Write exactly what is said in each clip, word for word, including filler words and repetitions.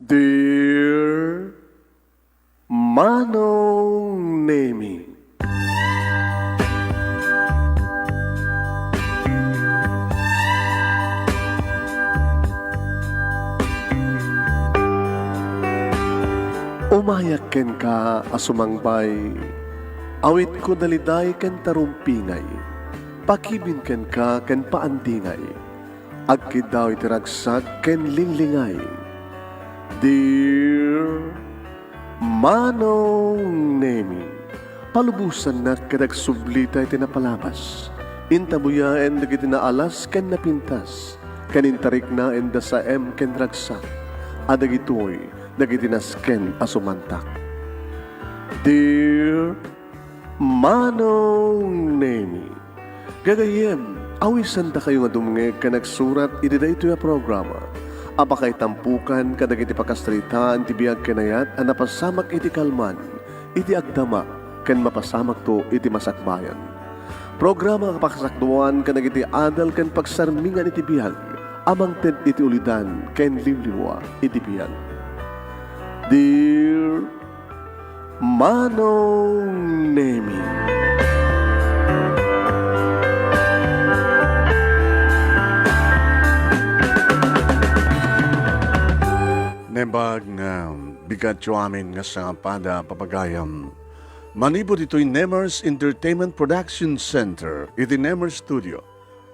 Dear Manong Nemi. Umayak kenka a sumangbay, awitko daliday ken tarumpingay, pakibin kenka ken paandingay, agkiddaw iti ragsak ken linglingay. Dear Manong Nemi, palubosannak ket agsublita iti napalabas. Intabuyaen dagiti naalas ken napintas, ken intariknaenda saem ken ragsak, a dagitoy dagiti nasken a sumantak. Dear Manong Nemi. Gagayyem, awisandakayo nga dumngeg ken agsurat iti daytoy a programa a pakaitampokan kadagiti pakasaritaan ti biag ken ayat a napasamak iti kalman, iti agdama, ken mapasamakto iti masakbayan. Programa a pakasakduan kadagiti adal ken pagsarmingan iti biag a mangted iti ulidan ken liwliwa iti biag. Dear Manong Nemi. Naimbag nga bigatyo amin nga sangapada, papagayam. Manipud itoy Nemers Entertainment Production Center, iti Nemers Studio,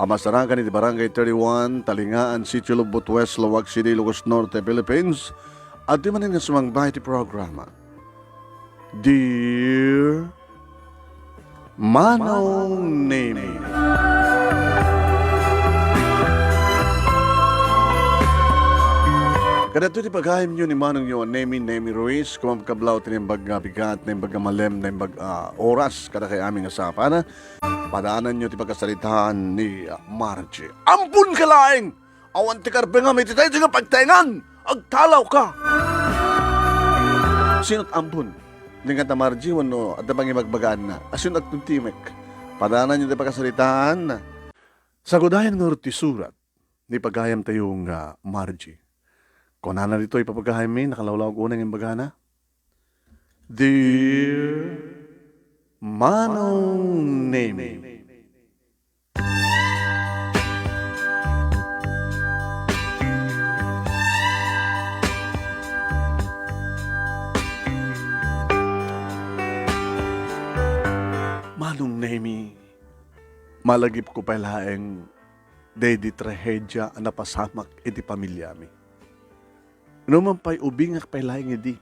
a masarakan iti Barangay thirty-one, Talingaan, Sitio Lobbot West, Laoag City, Ilocos Norte, Philippines, adtoy manen nga sumangbay iti programa. Dear Manong Nemi. Kadagitoy ti pagayamyo ni Manongyo a Nemi, Nemi Ruiz, kumapkablaw ti naimbag nga bigat, naimbag nga malem, naimbag a oras, kadakay amin nga sapana. Padaananyo ti pagkasaritaan ni Margie. Ampon ka laeng! Awan ti karbengam iti daytoy nga pagtaengan! Agtalawka! Sino't ampon? Ni nga ta Margie wenno adda pangibagbagaanna? A sino't agtugtimek? Padaananyo ti pagkasaritaan. Sagudayan ngarud ti surat ni pagayamtayo nga Margie. Kunana ditoy papagayammi, nakalawlawag unay nga imbagana. Dear Manong Nemi. Manong Nemi, malagipko pay laeng daydi trahedia a napasamak iti pamiliami. Numan pay, ubingak pay laeng idi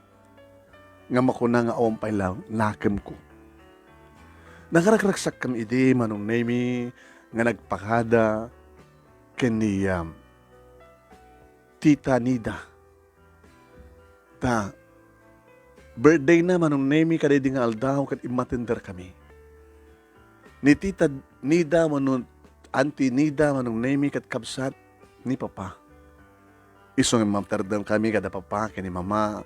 nga makuna nga awan pay la-, nakemko. Nagragragsakkami idi, Manong Nemi, nga nagpakada ken ni, um, Tita Nida. Ta, birthday na, Manong Nemi, kadaydi nga aldaw ket immatenderkami. Ni Tita Nida wenno Auntie Nida, Manong Nemi, ket kabsat ni Papa. Isu nga immatenderkami kada Papa ken ni Mama,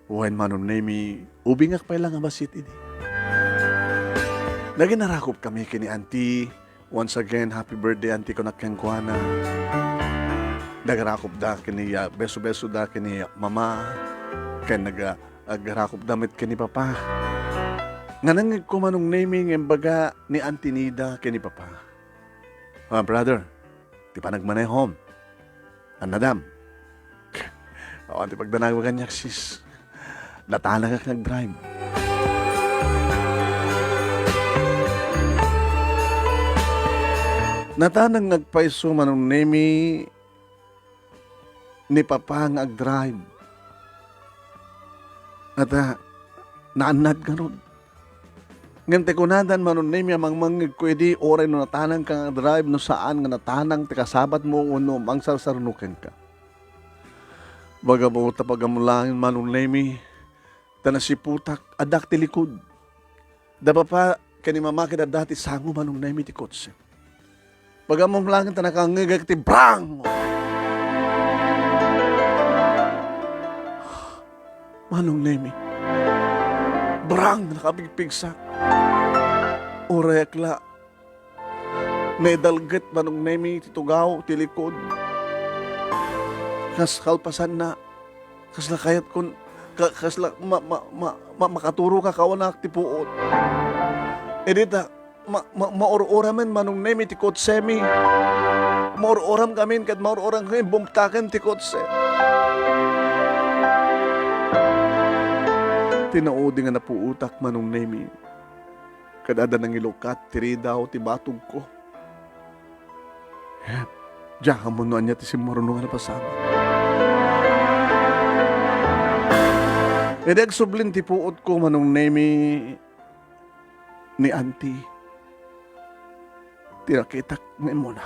wen Manong Nemi, ubingak pay la nga bassit idi. Naginarakopkami ken ni Auntie. Once again, happy birthday, Auntie, kunak kenkuana. Nagarakopda ken ni, ah, beso-besoda ken ni Mama, ken nag-, ah, agarakopda met ken ni Papa. Nga nangngegko, Manong Nemi, nga imbaga ni Auntie Nida ken ni Papa. Ah, brother, ti panagmanehom. Annadam. Awan ti pagdanag kaniak, sis. Natanagak nga agdrive. Natanag nga agpayso, Manong Nemi, ni Papa nga agdrive. Ata, naannad ngarud. Ngem ti kunadan, Manong Nemi, a mangmangngegko idi, uray no natanangka nga drive, no saan nga natanang ti kasabatmo wenno mangsarsarno kenka. Baga-baga ta pagamulangen, Manong Nemi, ta nasiputak, addak ti likod. Da Papa ken ni Mama ket adda ti sango, Manong Nemi, ti kotse. Pagamulangen ta nakangngegak ti brang! Manong Nemi, brang! Nakapigpigsak. Urayak la, naidalget, Manong Nemi, ti tugaw ti likod. Kas kalpasanna, Kasla kayatkon, ka-, kasla ma-, ma-, ma-, ma-, makaturoka kawanak ti puot. Idi ta, ma-, ma-, maur-uramen, Manong Nemi, ti kotsemi. Maur-uram kamin ket maur-uram kamin bumtaken ti kotse. Ti naudi nga napuotak, Manong Nemi, ket adda nangilukat ti ridaw ti batogko. Diak ammo no ania ti simmaruno nga napasamak. Idi agsublin ti puotko, Manong Nemi, ni Auntie ti nakitak nga immuna.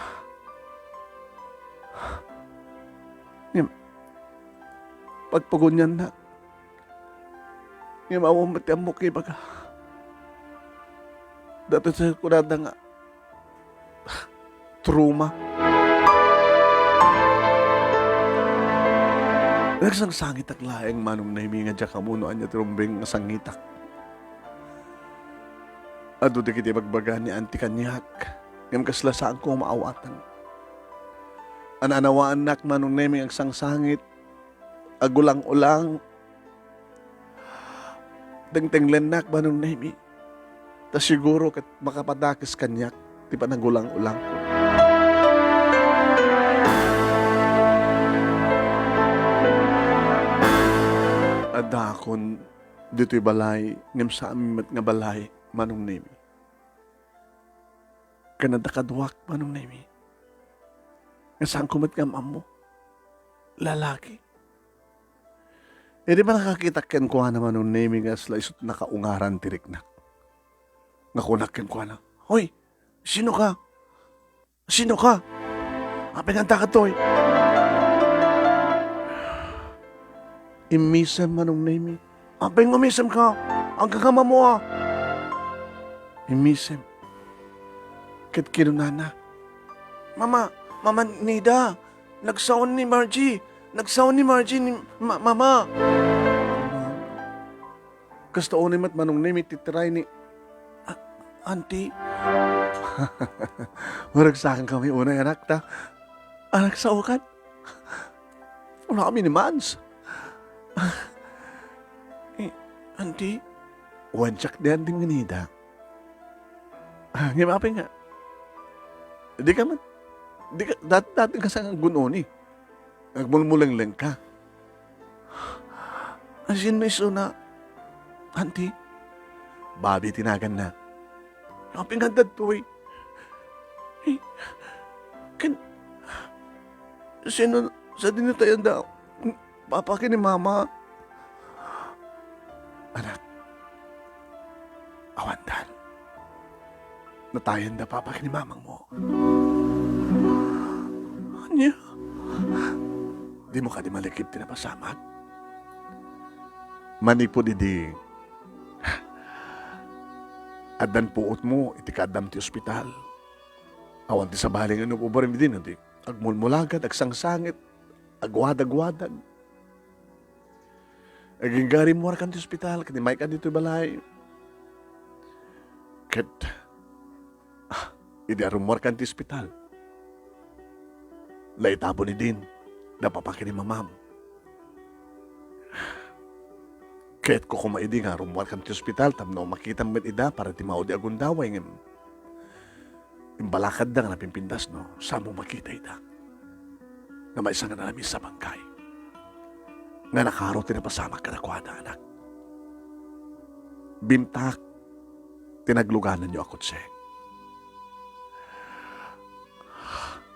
Ngem, pagpaguniannak, ngem awan met ti ammok ibaga. Datoy sa kunada nga trauma. Nagsangsangitak laeng, Manong Nemi, nga diak ammo no ania ti rumbeng nga sangitak. Adu dagiti ibagbaga ni Auntie kaniak, ngem kasla saanko a maawatan. Ananawaannak, Manong Nemi, agsangsangit, agulang-ulang. Tengtenglennak, Manong Nemi. Ta siguro ket makapadakes kaniak ti panagulang-ulangko. Addaakon ditoy balay, ngem saanmi met nga balay, Manong Nemi. Ken adda kaduak, Manong Nemi, nga saanko met nga am-ammo. Lalaki. Idi pannakakitak kenkuana, Manong Nemi, nga kasla isut' nakaungaran ti riknak. Nga kunak kenkuana, "Hoy, sino ka? Sino ka? Apay nga adda kadtoy?" Immisem, Manong Nemi. "Apay nga umisemka? Agkakam-ammo a." Immisem. Ket kinunana, "Mama, Mama Nida, nagsaon ni Margie. Nagsaon ni Margie ni Ma-, Mama." Kasta unay met, Manong Nemi, ti tiray ni, a-, Auntie. Maragsakan kami unay, anak, ta. Anak, sao kan? Wala kami ni Mans. Eh, Auntie? Wen, siak di Auntie nga Nida. Ah, ngem apay nga? Di ka man, di ka, dat-, dati ka sa gun-oni. Agmulmulengleng ka. Asino isuna, Auntie? Bobby ti naganna. Apay nga adda daytoy? Eh, ken, sino, sadino tayo da, Papa ken ni Mama? Anak, awandan. Natayen da Papa ken ni Mamangmo. Ania? Dimo kadi malikib ti napasamak? Manipud idi addan puotmo iti kaaddam ti ospital. Awan ti sabali nga inup-ubarem idi, no di agmulmulagad, agsangsangit, agwadagwadag. Agingga rimmuarkan ti ospital, ket immaykan ditoy balay. Ket, ah, idi arummuarkan ti ospital, laitabon idin da Papa ken ni Mamam. Kayatko koma idi nga rummuarkan ti ospital tapno makitam met ida para ti maudi a gundaway, ngem imbalakadda nga napimpintas no saan mo makita ida. Nga maysa nga nalamisan a bangkay nga nakaro ti napasamak kadakuada, anak. Bimtak ti naglugananyo a kotse.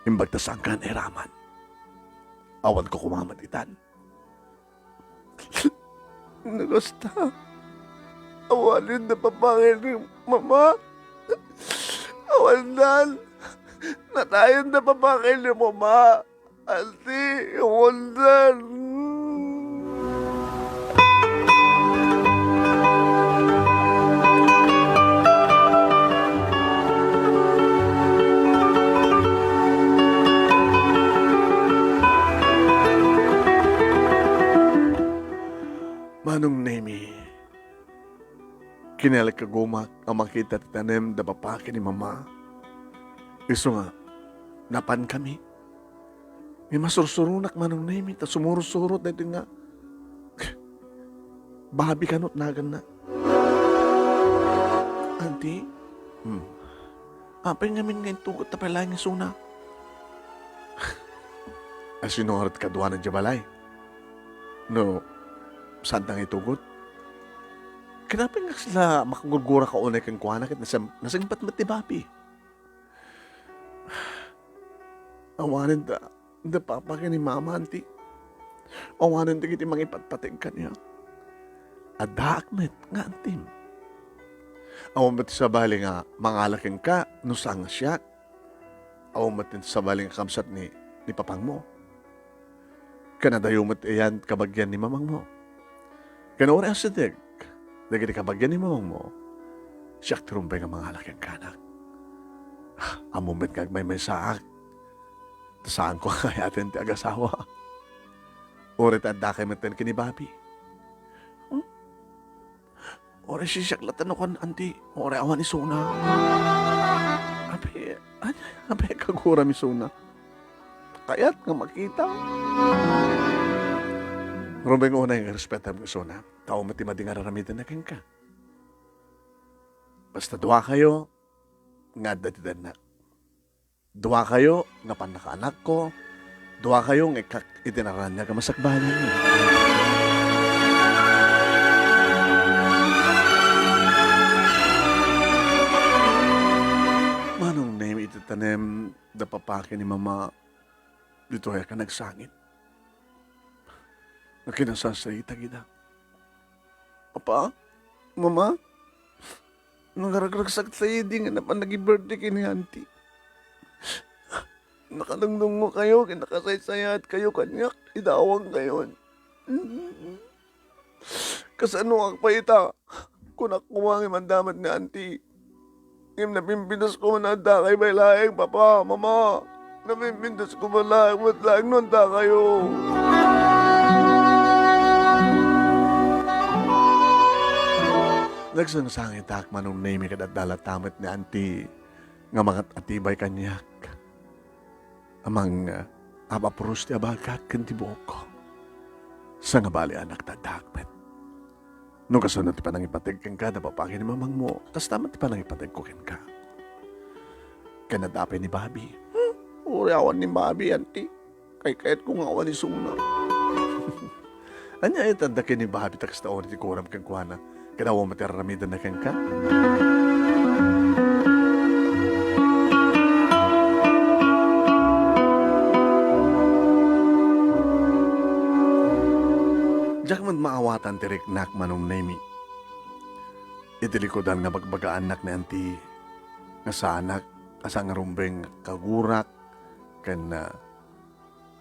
Imbag ta saanka nairaman. Awan ko kumaman itan. Nakasta, awanen da Papa ken ni Mama. Awandan. Natayen da Papa ken ni Mama. Anti, awandan. Manong Nemi, kinalikagumak a makita ti tanem da Papa ken ni Mama. Isu nga, napankami. Ngem masursuronak, Manong Nemi, ta sumursurot daytoy nga Bobby kano ti naganna. Auntie? Hmm. Apay ngamin nga intugot ta pay laeng isuna? Asino ngarud ti kaduana idiay balay? No, saanta nga itugot? Ket apay nga kasla makagurgura ka unay kenkuana ket nasem-, nasingpet met ni Bobby? Awanen da, da papa ken ni mama, auntie. Awanen dagiti mangipatpateg kaniak. Addaak met nga antim. Awan met ti sabali nga mangala kenka no saan nga siak. Awan met ti sabali nga kabsat ni, ni papangmo. Ken adayo met iyan kabagian ni mamangmo. Ken uray asideg dagiti kabagian ni mamangmo, siak ti rumbeng nga mangala kenka, anak. Ammom met nga agmaymaysaak. Ta saanko nga ayaten ti agasawa. Uray ta addakay metten ken ni Bobby. Hmm? Uray siak latta no kuan, auntie, uray awan isuna. Apay, apay kaguram isuna? Kayat nga makita? Rumbeng unay nga respetam isuna. Tao met ti madi nga ar-aramidenna kenka. Basta duakayo nga adda ti dennak. Duakayo nga pannakaanakko, duakayo nga ikkak iti naraniag a masakbayan. Manong Nemi iti tanem, da papa ken ni mama, ditoy a kanagsangit. Nga kinasasaitak ida. Papa, Mama, nangaragragsak ta idi nga napan nag-birthday ken ni Auntie. Nakanungnungokayo ken nakasaysayaatkayo kaniak, idawangkayon. Kasanoak pay ita? Kunak koma nga mandamag ni Auntie. Ngem napimpintas ko man adda kay bay laeng, Papa, Mama. Napimpintas ko man laeng, met laeng no adda kayo. Nagsangsangitak, Manong Nemi, ket adda latta met ni Auntie nga mangat-atibay kaniak. Amang, ah, abapuros ti abagak ken ti buokko. Sangabali, anak, ta addaak met. No kasano ti panangipateg kenka da papa ken ni mamangmo, kasta met ti panangipategko kenka. Ken adda pay ni Bobby. Hmm, uray awan ni Bobby, Auntie. Kaykayatko nga awan isuna. Ania ita adda ken ni Bobby ta kasta unay ti kuram kenkuana? Ket awan met ti ar-aramidenna kenka? Diak met maawatan ti riknak, Manong Nemi. Iti likudan nga bagbagaannak ni Auntie, nga saanak a sangarumbeng kagurak ken, ah,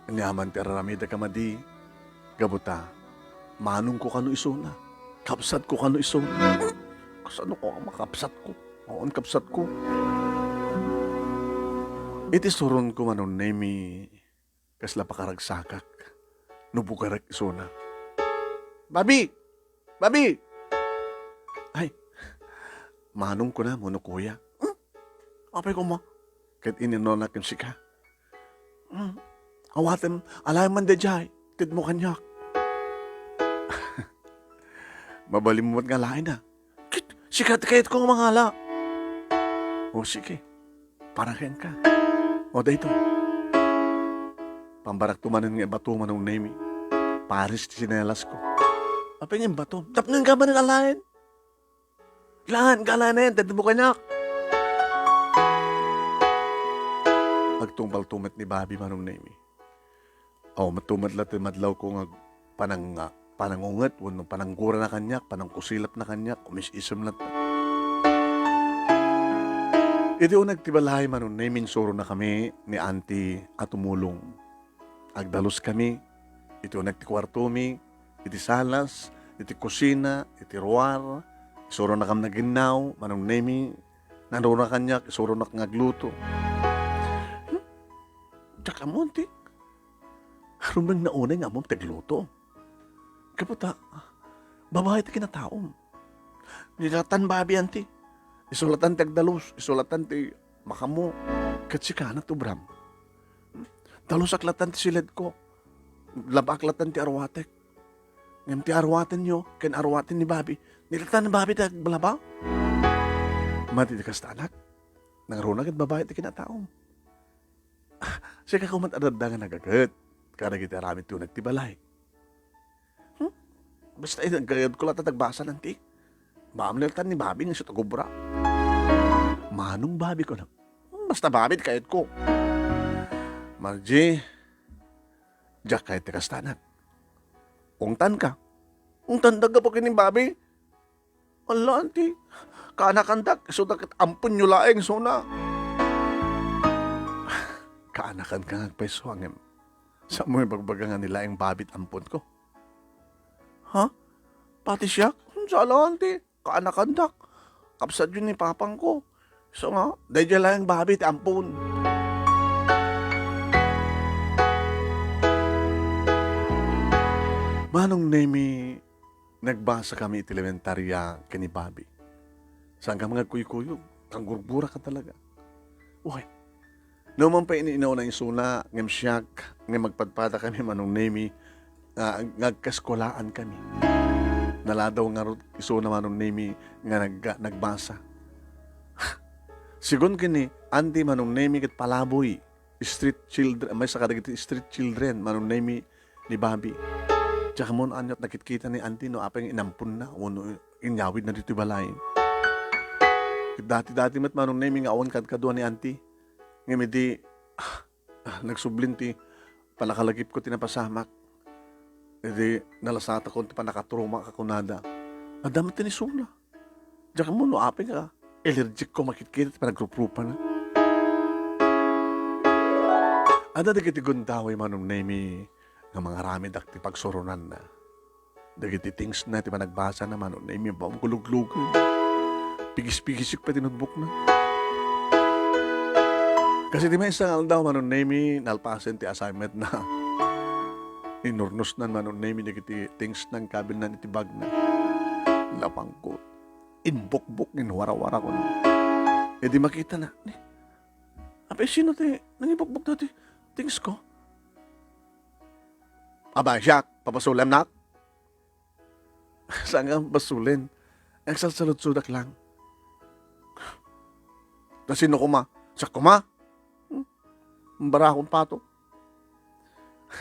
Ania man ti ar-aramidek a madi, gapu ta, manongko kano isuna, kabsatko kano isuna. Kasano ko a makabsatko? Awan kabsatko. Iti suronko, Manong Nemi, kasla pakaragsakak no bugarek isuna. Bobby! Bobby! Ay, manongko na, mano, kuya? Hmm? Apay koma? Ket ininonak ken sika. Hmm. Awatem, alaem man daydiay, tedmo kaniak. Mabalinmo met nga alaen, a. Ket, sika ti kayatko nga mangala. O, sige. Para kenka. O, daytoy. Pambarakto manen nga ibato, Manong Nemi. Pares ti sinelasko. Apay nga ibato? Tapno inka manen alaen. Laeng, galanen, tedmo kaniak. Agtungpalto met ni Bobby, Manong Nemi. Aw, mato met latta ti madlawko nga panang-, panangunget wenno pananggurana kaniak, panangkusilapna kaniak, umis-isem latta. Iti uneg ti balay, Manong Nemi, insuronakami ni Auntie a tumulong. Agdaluskami iti uneg ti kuartomi, iti salas, iti kusina, iti ruar. Isuronakam naginnaw, Manong Nemi, nanurona kaniak, isuronak nga agluto. Hmm? Diak ammo, Auntie. Rumbeng na unay nga ammom ti agluto. Gapu ta, babai ti kinataom. Ni latan, Bobby, Auntie. Isu latan ti agdalus, isu latan ti makamo. Ket sika, nagtubram. Dalusak latan ti siledko. Labaak latan ti arwatek. Ngem ti aruatenyo ken aruaten ni Bobby, nilatan ni Bobby ti aglabaw. Madi ti kasta, anak. Nangruna ket babai ti kinataom. Sika koma ti adda nga nagaget kadagiti aramid ti uneg ti balay. Hmm? Basta, eh, nagkayadko latta ti agbasa, auntie. Baka nilatan ni Bobby nga siak ti agubra. Manong Bobby ko na. Hmm, basta Bobby ti kayatko. Margie, diak kayat ti kasta, anak. Ungtanka. Ungtandak gapu ken ni Bobby. Ala, auntie, kaanakandak, isuda ket amponyo laeng, isuna. Kaanakanka nga agpayso, ngem saanmo ibagbaga nga ni laeng Bobby ti amponko? Ha? Pati siak? Hmm, saan, auntie. Kaanakandak. Kabsatyo ni papangko. Isu nga, daydiay laeng Bobby ti ampon. Manong Nemi, nagbasa kami iti elementaria ken ni Bobby. Saan ka nga agkuykuyog? Tanggurgura ka talaga. Uy, no man pay ini-inuna isuna, ngem siak, ngem magpadpada kami, Manong Nemi, nga, nga agkaeskuelaan kami. Naladaw ngarud isuna, Manong Nemi, nga nag-, nagbasa. Sigun ken ni Auntie, Manong Nemi, ket palaboy, street children, maysa kadagiti street children, Manong Nemi, ni Bobby. Diak ammo no ania ti nakitkita ni Auntie no apay nga inamponna wenno inyawidna ditoy balay. Ket dati-dati met, Manong Nemi, nga awan kadkadua ni Auntie. Ngem idi, ah, ah, nagsublin ti panakalagipko ti napasamak, idi nalasatakon ti pannakatruma ka kunada. Adda met ti nisuna. Diak ammo no apay nga allergic ko makitkita ti panagruprupana. Adda dagiti gundaway, Manong Nemi, nga mangaramid ti pagsuronanna. Dagiti thingsna ti panagbasana, Manong Nemi, baom ko luglugen. Pigis-pigisek pay ti notebookna. Kas iti maysa nga aldaw, Manong Nemi, nalpasen ti assignmentna. Inurnosnan, Manong Nemi, dagiti thingsna nga kabilnan iti bagna. Napangkot. Imbukbok nga inwarawara, kunak. Idi makitana, ni, "Apay, sino ti nangibukbok dati things ko?" "Aba, siak, pabasolem, nak." "Saan nga basolen? Agsalsaludsodak lang." "Ta sino koma? Siak koma?" Hmm? Barakon pato.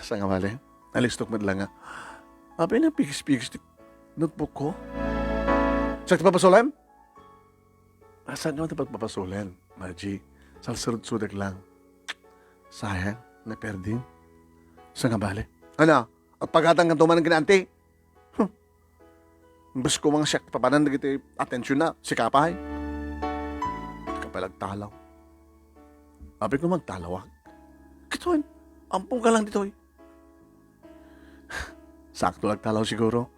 Saan nga bale? Nalistok met la nga. Apay, napigis-pigis ti notebook ko. "Siak ti pabasolem?" "Saan nga ti pagpabasolen, Margie? Salsaludsodek lang." "Sayang, naperdin." Saan nga bale? "Ano? Agpagatangkanto man ken ni Auntie?" Hmm. Imbes ko nga siak ti papanan dagiti atensionna, sika pay. Sika pay la agtalaw. Apay, koma agtalawak? "Kitaen, amponka lang ditoy." Sakto la agtalaw siguro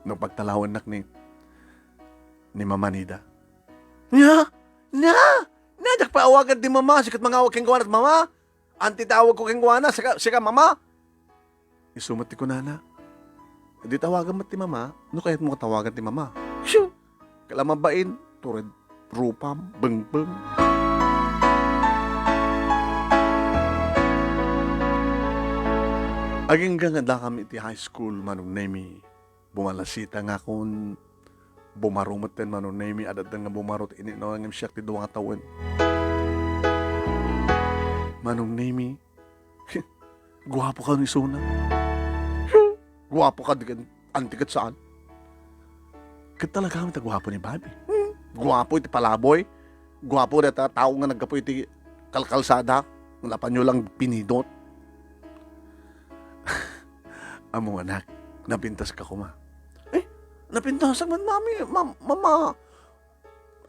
no pagtalawennak ni, ni Mama Nida. "Nia? Nia? Nia, diak pay awagan ti Mama, sika ti mangawag kenkuana ti Mama? Auntie ti awagko kenkuana, sika, sika Mama?" Isu met ti kunana. Idi tawagan met ti Mama, no kayatmo nga tawagan ti Mama. Siu! Kala mabain, tured rupam, bengbeng. Agingga nga dakami iti high school, Manong Nemi, bumalasita nga kon bumaro metten, Manong Nemi, adda nga bumaro ti init no ngem siak ti dua nga tawen. Manong Nemi, guapo ka ni isuna. Guapo ka, di ken Auntie ket saan. Ket talaga met a guapo ni Bobby. Hmm, guapo iti palaboy. Guapo dayta tao nga naggapu iti kalkalsada. Napanyo lang pinidot. Ammo, anak, napintas ka koma. Eh, napintasak man, Mami, Mam-, Mama.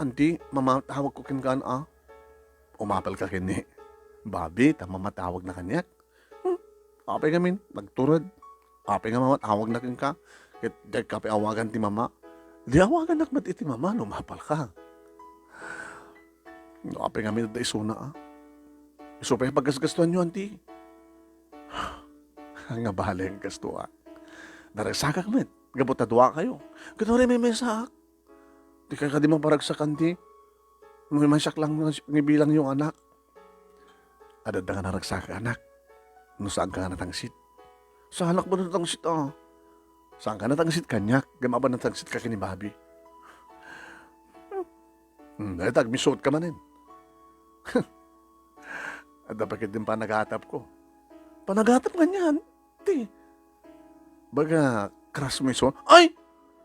Auntie, Mama, tawag ko kenkan, ah. Umapal ka ken ni Bobby, ta Mama tawag na kaniak. Hmm, apay ngamin, nagtured. Apay nga Mama tawag na kenka, ket diak ka pay awagan ti Mama. Di awagannak met iti Mama no umapal ka. No, apay ngamin adda isuna, ah. Isu pay paggasgastuanyo, Auntie. Nga bale, gasto, ah. Naragsakak met, gapu ta dua kayo. Ket uray maymaysaak. Dika kadi maparagsakan ti no maymaysaak lang nga, nga ibilangyo nga anak. Adda nga naragsak, anak. No saanka nga natangsit. Saanak met a natangsit, ah. Saanka natangsit kaniak, ngem awan natangsitka ken ni Bobby. Hmm, dayta, agmisuotka manen. Adda pay ketdin panagatapko. Panagatap nga niyan, ti. Baga, crush mo isu. Ay!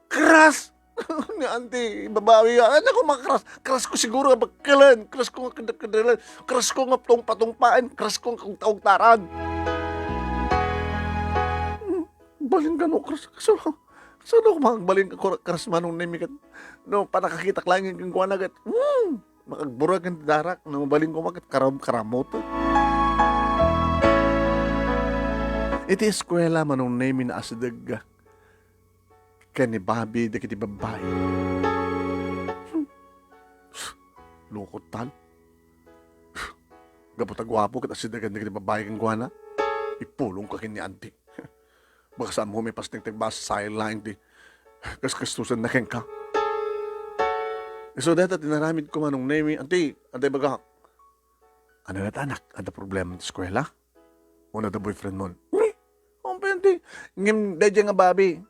Crush! Ni Auntie, babawi ka. Ano ko makrush? Crush ko siguro nga bakkelan. Crush ko nga kadakadalan. Crush ko nga tungpa-tungpaen. Crush ko nga kagtaugtaran. Hmm, balin ka, no, crush. Kasano? Kasano ko makagbalin ka, crush, Manong Nemi, ket no, panakakitak laeng kenkuana ket, hmm, makagburag ti darak, no, mabalin ko ket karam-, karamot. Iti eskuela, Manong Nemi, naasideg ken ni Bobby dagiti babbai. Hmm. Lukot tan. Gapu ta guapo ket asidegan dagiti babbai kenkuana. Ipulongka ken ni Auntie. Baka saan mo may pasnektek, basta sayang laeng ti kasgastusanna kenka. Isu dayta ti inaramidko, Manong Nemi. Auntie, adda ibagak. Ano dayta, anak? Adda problema ti eskuela? Wenno adda boyfriend mo? Uy, awan pay, Auntie. Ngem daydiay nga Bobby,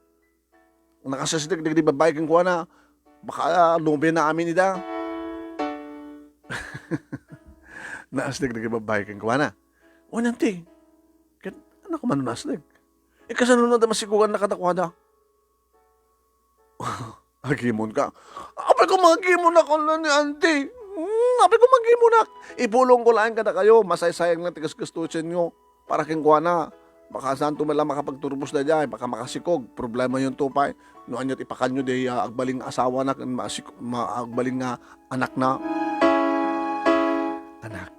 nakasasdek dagiti babbai kenkuana. Baka, ah, nobia na amin ida. Naasdek dagiti babbai kenkuana. Wen, Auntie. Ket, ano ko man naasdek? Eh, kasano no adda masikoganna kadakuada? Agimonka? Apay ko, magimonakon ni Auntie. Hmm, apay ko, magimonakon. Ipulongko laeng kadakayo, masaysayang lang ti gasgastusenyo para kenkuana. Baka saanto met la makapagturbos daydiay, baka makasikog, problemayonto pay. No aniat ipakanyo daydiay, ah, agbalin nga asawana ken masik-, ma-, agbalin nga anakna. Anak,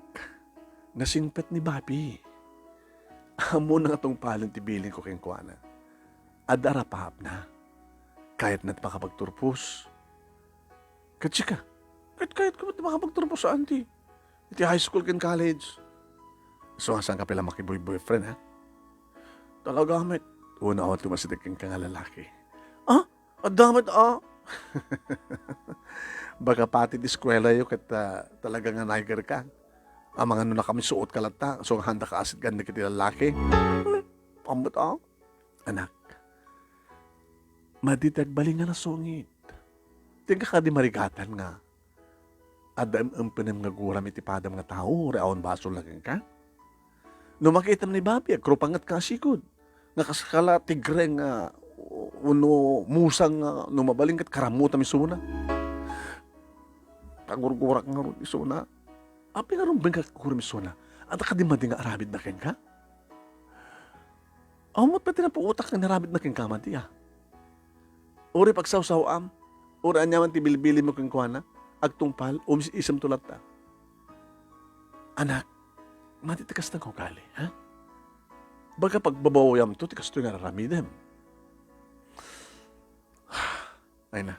nasingpet ni Bobby. Ammona nga tungpalen ti bilinko kenkuana. Adda arapaapna. Kayatna ti makapagturpos. Ket sika? Ket kayatko met ti makapagturpos, Auntie. Iti high school ken college. Isu nga saanka pay la makiboy-boyfriend, ha? Talaga met. Wenno awan ti umasideg kenka nga lalaki? Ah? Adda met, ah? Baka pati ti eskuelayo ket, ah, talaga nga naigerka. Amangan no nakamisuotka latta, isu nga haandaka asidgan dagiti lalaki. Hmm, ammot, ah? Anak, madi ti agbalin nga nasungit. Diak kadi marigatan nga adda em-empenem nga guram iti padam nga tao, uray awan basolna kenka? No makitam ni Bobby, agrupangetka a sigud. Nga kas kala tigre nga, wenno musang nga no mabalin ket karamutam isuna. Kagurgurak ngarud isuna. Apay nga rumbeng ka kagurguram isuna? Adda kadi madi nga aramidna kenka? Ammot pay ti napuotak nga inaramidna kenka madi, a? Uray pagsawsaw-am, uray aniaman ti bilbilin mo kenkuana, agtungpal, umis-isemto latta. Anak, madi ti kasta nga ugali, ha? Baga pagbabaoyamto ti kastoy nga ar-aramidem. Ay na,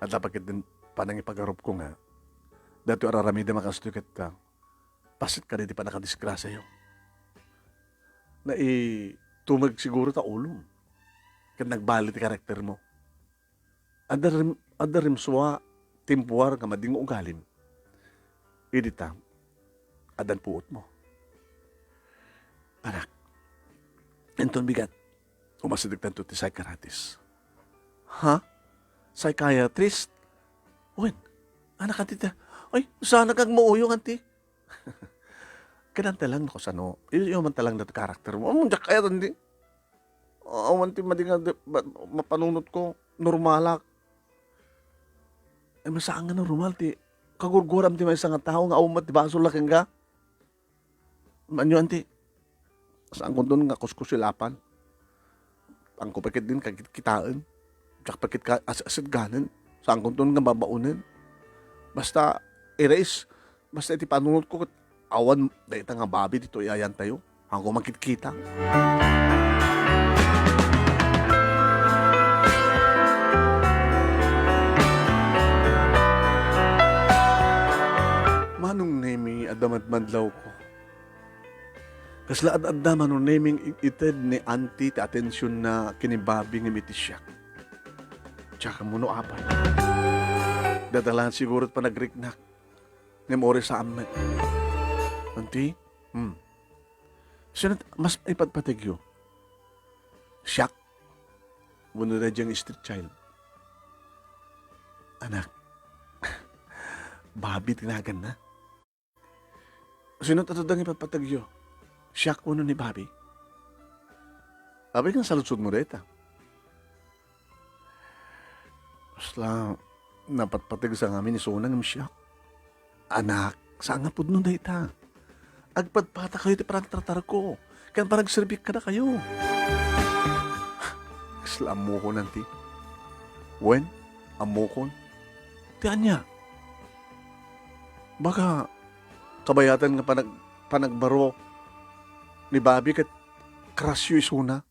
adda pay ketdin panangipagarupko nga daytoy ar-aramidem a kastoy ket, ah, paset kadi ti pannakadisgrasiayo. Naitumeg siguro ta ulom ket nagbali ti karaktermo. Adda rim-, adda rimsua, timpuar nga madi nga ugalim. Idi ta, addan puotmo. Anak, inton bigat, umasidegtanto ti psychiatrist. Ha? Psychiatrist? Wen, anak, Auntie, ta. Ay, saan ka agmauyong, Auntie? Kailangan ta lang no kasano. Iyo, iyo man ta lang dati karakter mo. Ammon, diak kayat, Auntie. Awan ti madi nga di-, ba-, mapanunotko. Normalak. Eh, saan nga normal ti kagurguram ti maysa nga tao nga awan met ti basolna kenka? Ania, Auntie? Saankonton nga kuskusilapan. Saanko pay ketdin kakitkitaen. Diak pay ket ka-, as-, asidganen. Saankonton nga babaonen. Basta, erase. Basta iti panunotko ket awan dayta nga babi ditoy ayantayo. Haanko makitkita. Manong Nemi, adda madmadlawko. Kasla ad-adda, Manong Nemi, nga it-ited ni Auntie ti atensionna ken ni Bobby ngem iti siak. Diak ammo no apay. Dadalan siguro ti panagriknak. Ngem uray saan met. Auntie? Hmm. Sino t-, mas ipatpategyo? Siak? wenno daydiay nga street child. Anak, Bobby ti naganna. Sino ti adda nga ipatpategyo? Siak wenno ni Bobby? Apay nga saludsodmo dayta? Kasla, napatpateg sa ngamin ni Sona ngem siak. Anak, saan nga pudno dayta. Agpatpatakayo ti panagtratarko ken panagserbik kadakayo. Kasla ammokon, anti. Wen, ammokon. Ti ania? Baka kabayatan nga panag-, panagbaro ni Bobby ket crushyo isuna?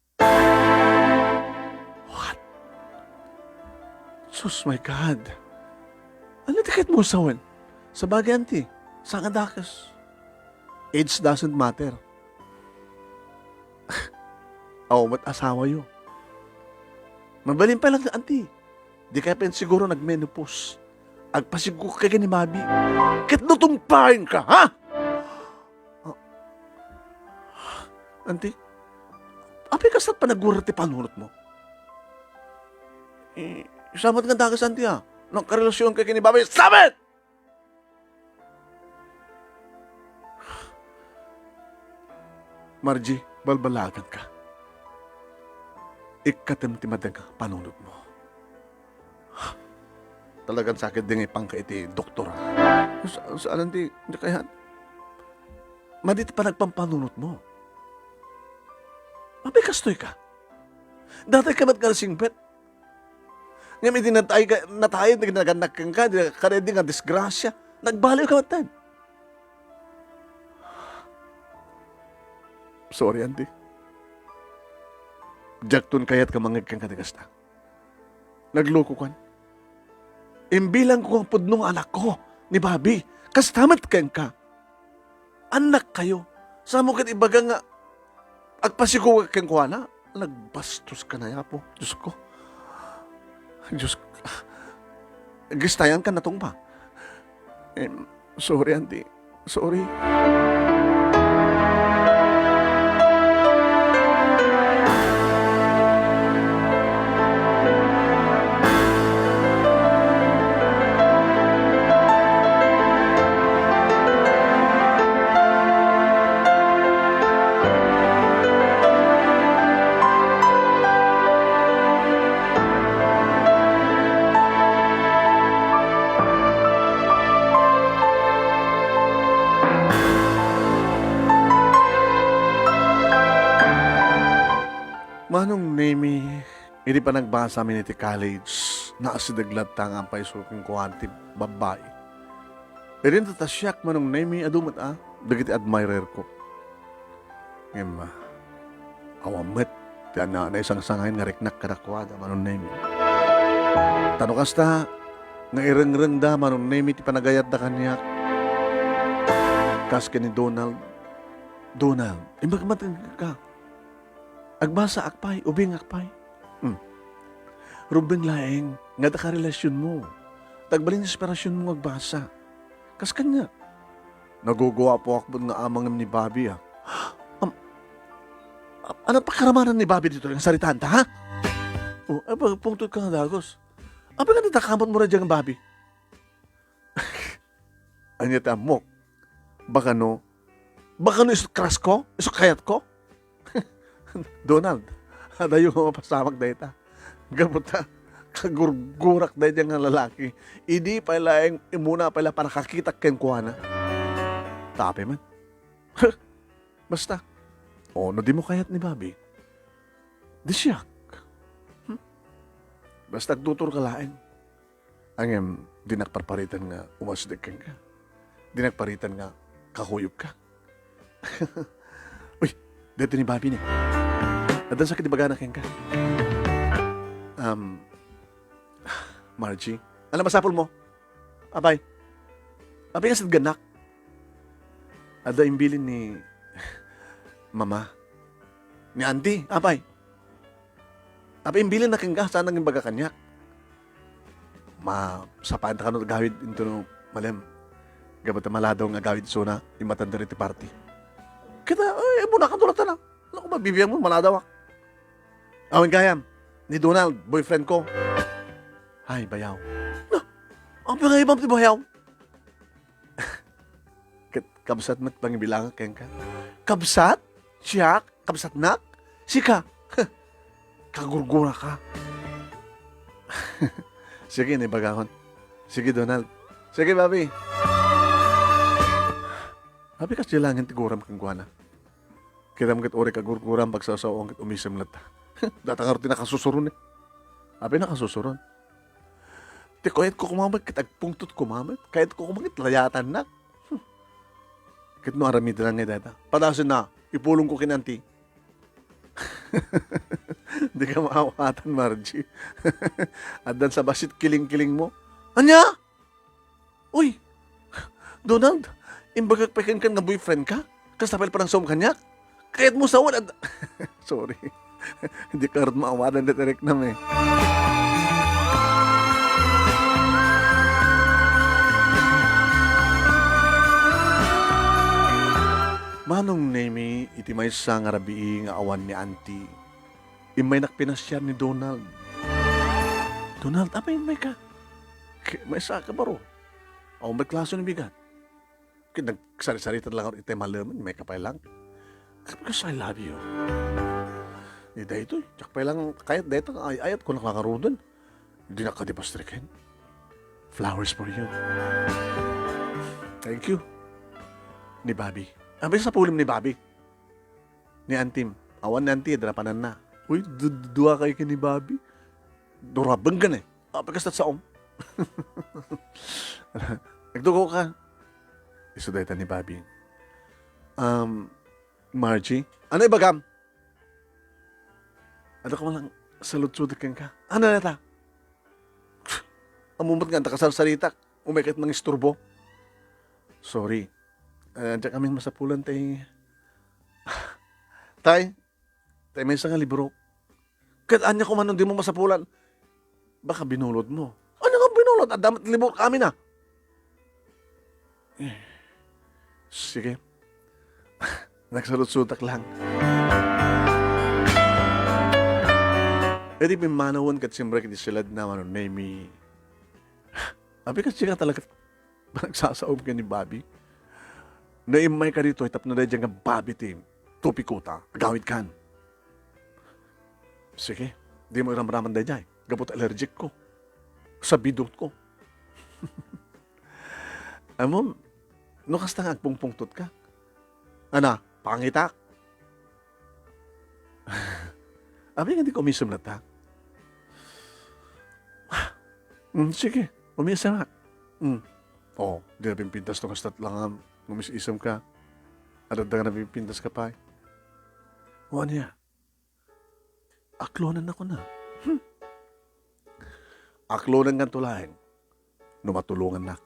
What? Sus, my God. Ania ti kayatmo sawen? Sabagay, anti, saan nga dakes. Age doesn't matter. Awan met asawayo. Mabalin pay laeng, anti. Dikay pay siguro nagmenopause. Agpasigukay ken ni Bobby. Ket no tungpaenka, ha? Ah. Anti, apay kasta panaggurar ti panunotmo? Eh, saan met nga dakes, anti, a? Nagkarelasionkay ken ni Bobby. Stop it! Margie, balbalaganka. Ikkatem ti madeng a panunotmo. Talagan sakit di nga ipangka iti doktor, a. Sa-, saan ti, di kayat? Madi ti panagpampanunotmo. Apay kastoy ka? Datay ka met nga nasingpet. Ngem idi natay ka, natayen ti nagannak kenka, di, kadaydi nga disgrasia, nagbaliw ka met. Sorry, anti. Diakton kayat nga mangngeg kenka ti kasta. Naglukokan. Imbilangko nga pudno nga anakko ni Bobby. Kasta met kenka. Annakkayo. Saan mo ket ibaga nga agpasigukak kenkuana? Nagbastos ka na, Apo. Diyos ko. Diyos ko. Gistayan ka na tungpa. Em, sorry, anti. Sorry. Manong Nemy, idi panagbasam iti college, naasideg latta nga agpayso kenkuana ti babbai. Idinto ta siak, Manong Nemy, adu met a dagiti admirer ko. Ngem, ah, awan met ti ania-ania a sangsangayon nga riknak kadakuada, Manong Nemy. Ta no kasta, nga irengrengda, Manong Nemy, ti panagayatda kaniak. Kas ken ni Donald, Donald, imbag man ka. Agbasaak pay, ubingak pay. Hmm. Rumbeng laeng nga adda karelasionmo. Ta agbalin inspirasionmo nga agbasa. Kas kaniak. Naguguapoak met nga amangem ni Bobby, a. Am-, a-, ano pakaramanan ni Bobby ditoy nga saritaanta, ha? O, ay, pag-, pungtot ka nga dagus. Apay nga natakamot mo ra dyan nga Bobby? Ania ti ammok? Baka no, baka no isu crush ko? Isu kayat ko? Donald, adayo nga mapasamak dayta. Gapu ta, kagurgurak dayta nga lalaki. Idi pay laeng, immuna pay la panakakitak kenkuana. Ta apay man. Basta, o, no di mo kayat ni Bobby, di siak. Hmm? Basta agtuturka laeng. Ngem, dinak parparitan nga umasideg kenka. Dinak paritan nga kakuyogka. Uy, daytoy ni Bobby ni. Addan sakit ibagana kenka. Um, Margie, ano masapul mo? Apay. Apay nga sidgannak? Adda imbilin ni Mama. Ni Auntie, apay. Apay imbilinna kenka, saan nangimbaga kaniak? Ma-, sapaenta kano agawid intono malem. Gapu ta maladaw nga agawid isuna, immatan ditoy ti party. Kita, ay, muna ka tulatan na. Ano ko, mabibiang mo, maladawak. Awan gayam. ni Donald, boyfriend ko. Ay, bayaw. Na, apay nga ibam ti bayaw? Ket kabsat met pangibilangak kenka. Kabsat? Siak? Kabsatnak? Sika? Kagurguraka. Sige, ni bagahon. Sige, Donald. Sige, Bobby. Apay kasdi laengen ti guram kenkuana. Kitam ket uray kagurguram, pagsasao-, ket umisem latta. Data ngarud ti nakasusuron, eh. Apay nakasusuron? Ti kayatko koma met ket agpungtotko koma met. Kayatko koma ket layatannak. Hmm. Ket no aramidenna ngay dayta, padasenna, ipulongko ken Auntie. Dika maawatan, Margie. Addan sa bassit kilingkilingmo. Ania? Uy! Donald, imbagak pay kenka nga boyfriend ka? Kasta pay panangsaom kaniak? Kayatmo sawen ad-, sorry. Dika ngarud maawadan dayta riknam, eh. Manong Nemi, iti maysa nga rabii nga awan ni Auntie, immaynak pinasiar ni Donald. Donald, apay immayka? K-, maysa ka baro. Awan met klase ni bigat. Ket nagsarisarita lang itay malemen, immayka pay lang. Because I love you. Ni daytoy, diak pay lang kayat dayta, ay-ayat ko nakangaruden. Dinak kadi pastriken. Flowers for you. Thank you. Ni Bobby. Apay sapulem ni Bobby? Ni Auntie. Awan ni Auntie, darapananna. Uy, du-, du-, dua kayo ken ni Bobby. Durabeng ka na eh. Apay kasta saom? Nagdugo ka. Isu dayta ni Bobby. Um, Margie? Ano ibagam? Adda ko man lang saludsod kenka. Ano na ta? Ammom met nga adda kasarsaritak. Umay ket mangisturbo. Sorry. Ah, diak amin masapulan tay. Tay, tay maysa nga libro. Ket ania koma no dimo masapulan? Baka binulodmo. Ania nga binulod? Adda met libro amin, ah. Eh, sige. Nagsaludsodak lang. Idi pimmanawen ket simrek iti siledna, Manong Nemi. Apay kasdi ka talaga panagsasaom ken ni Bobby? No immayka ditoy tapno daydiay nga Bobby ti topikota, agawidkan. Sige, dimo iramraman daydiay. Gapu ta allergic ko. Sabidot ko. Ammom, no kasta nga agpungpungtot ka? Ana, pangitak? Apay nga di ka umisem latta? Mm, sige, umisem nga. Mm. Oh, di napimpintas no kasta lang nga umis-isem ka. Adda nga napimpintas ka pay. O, ania? Aklonennak, kuna. Hmm. Aklonenkanto laeng no matulongannak.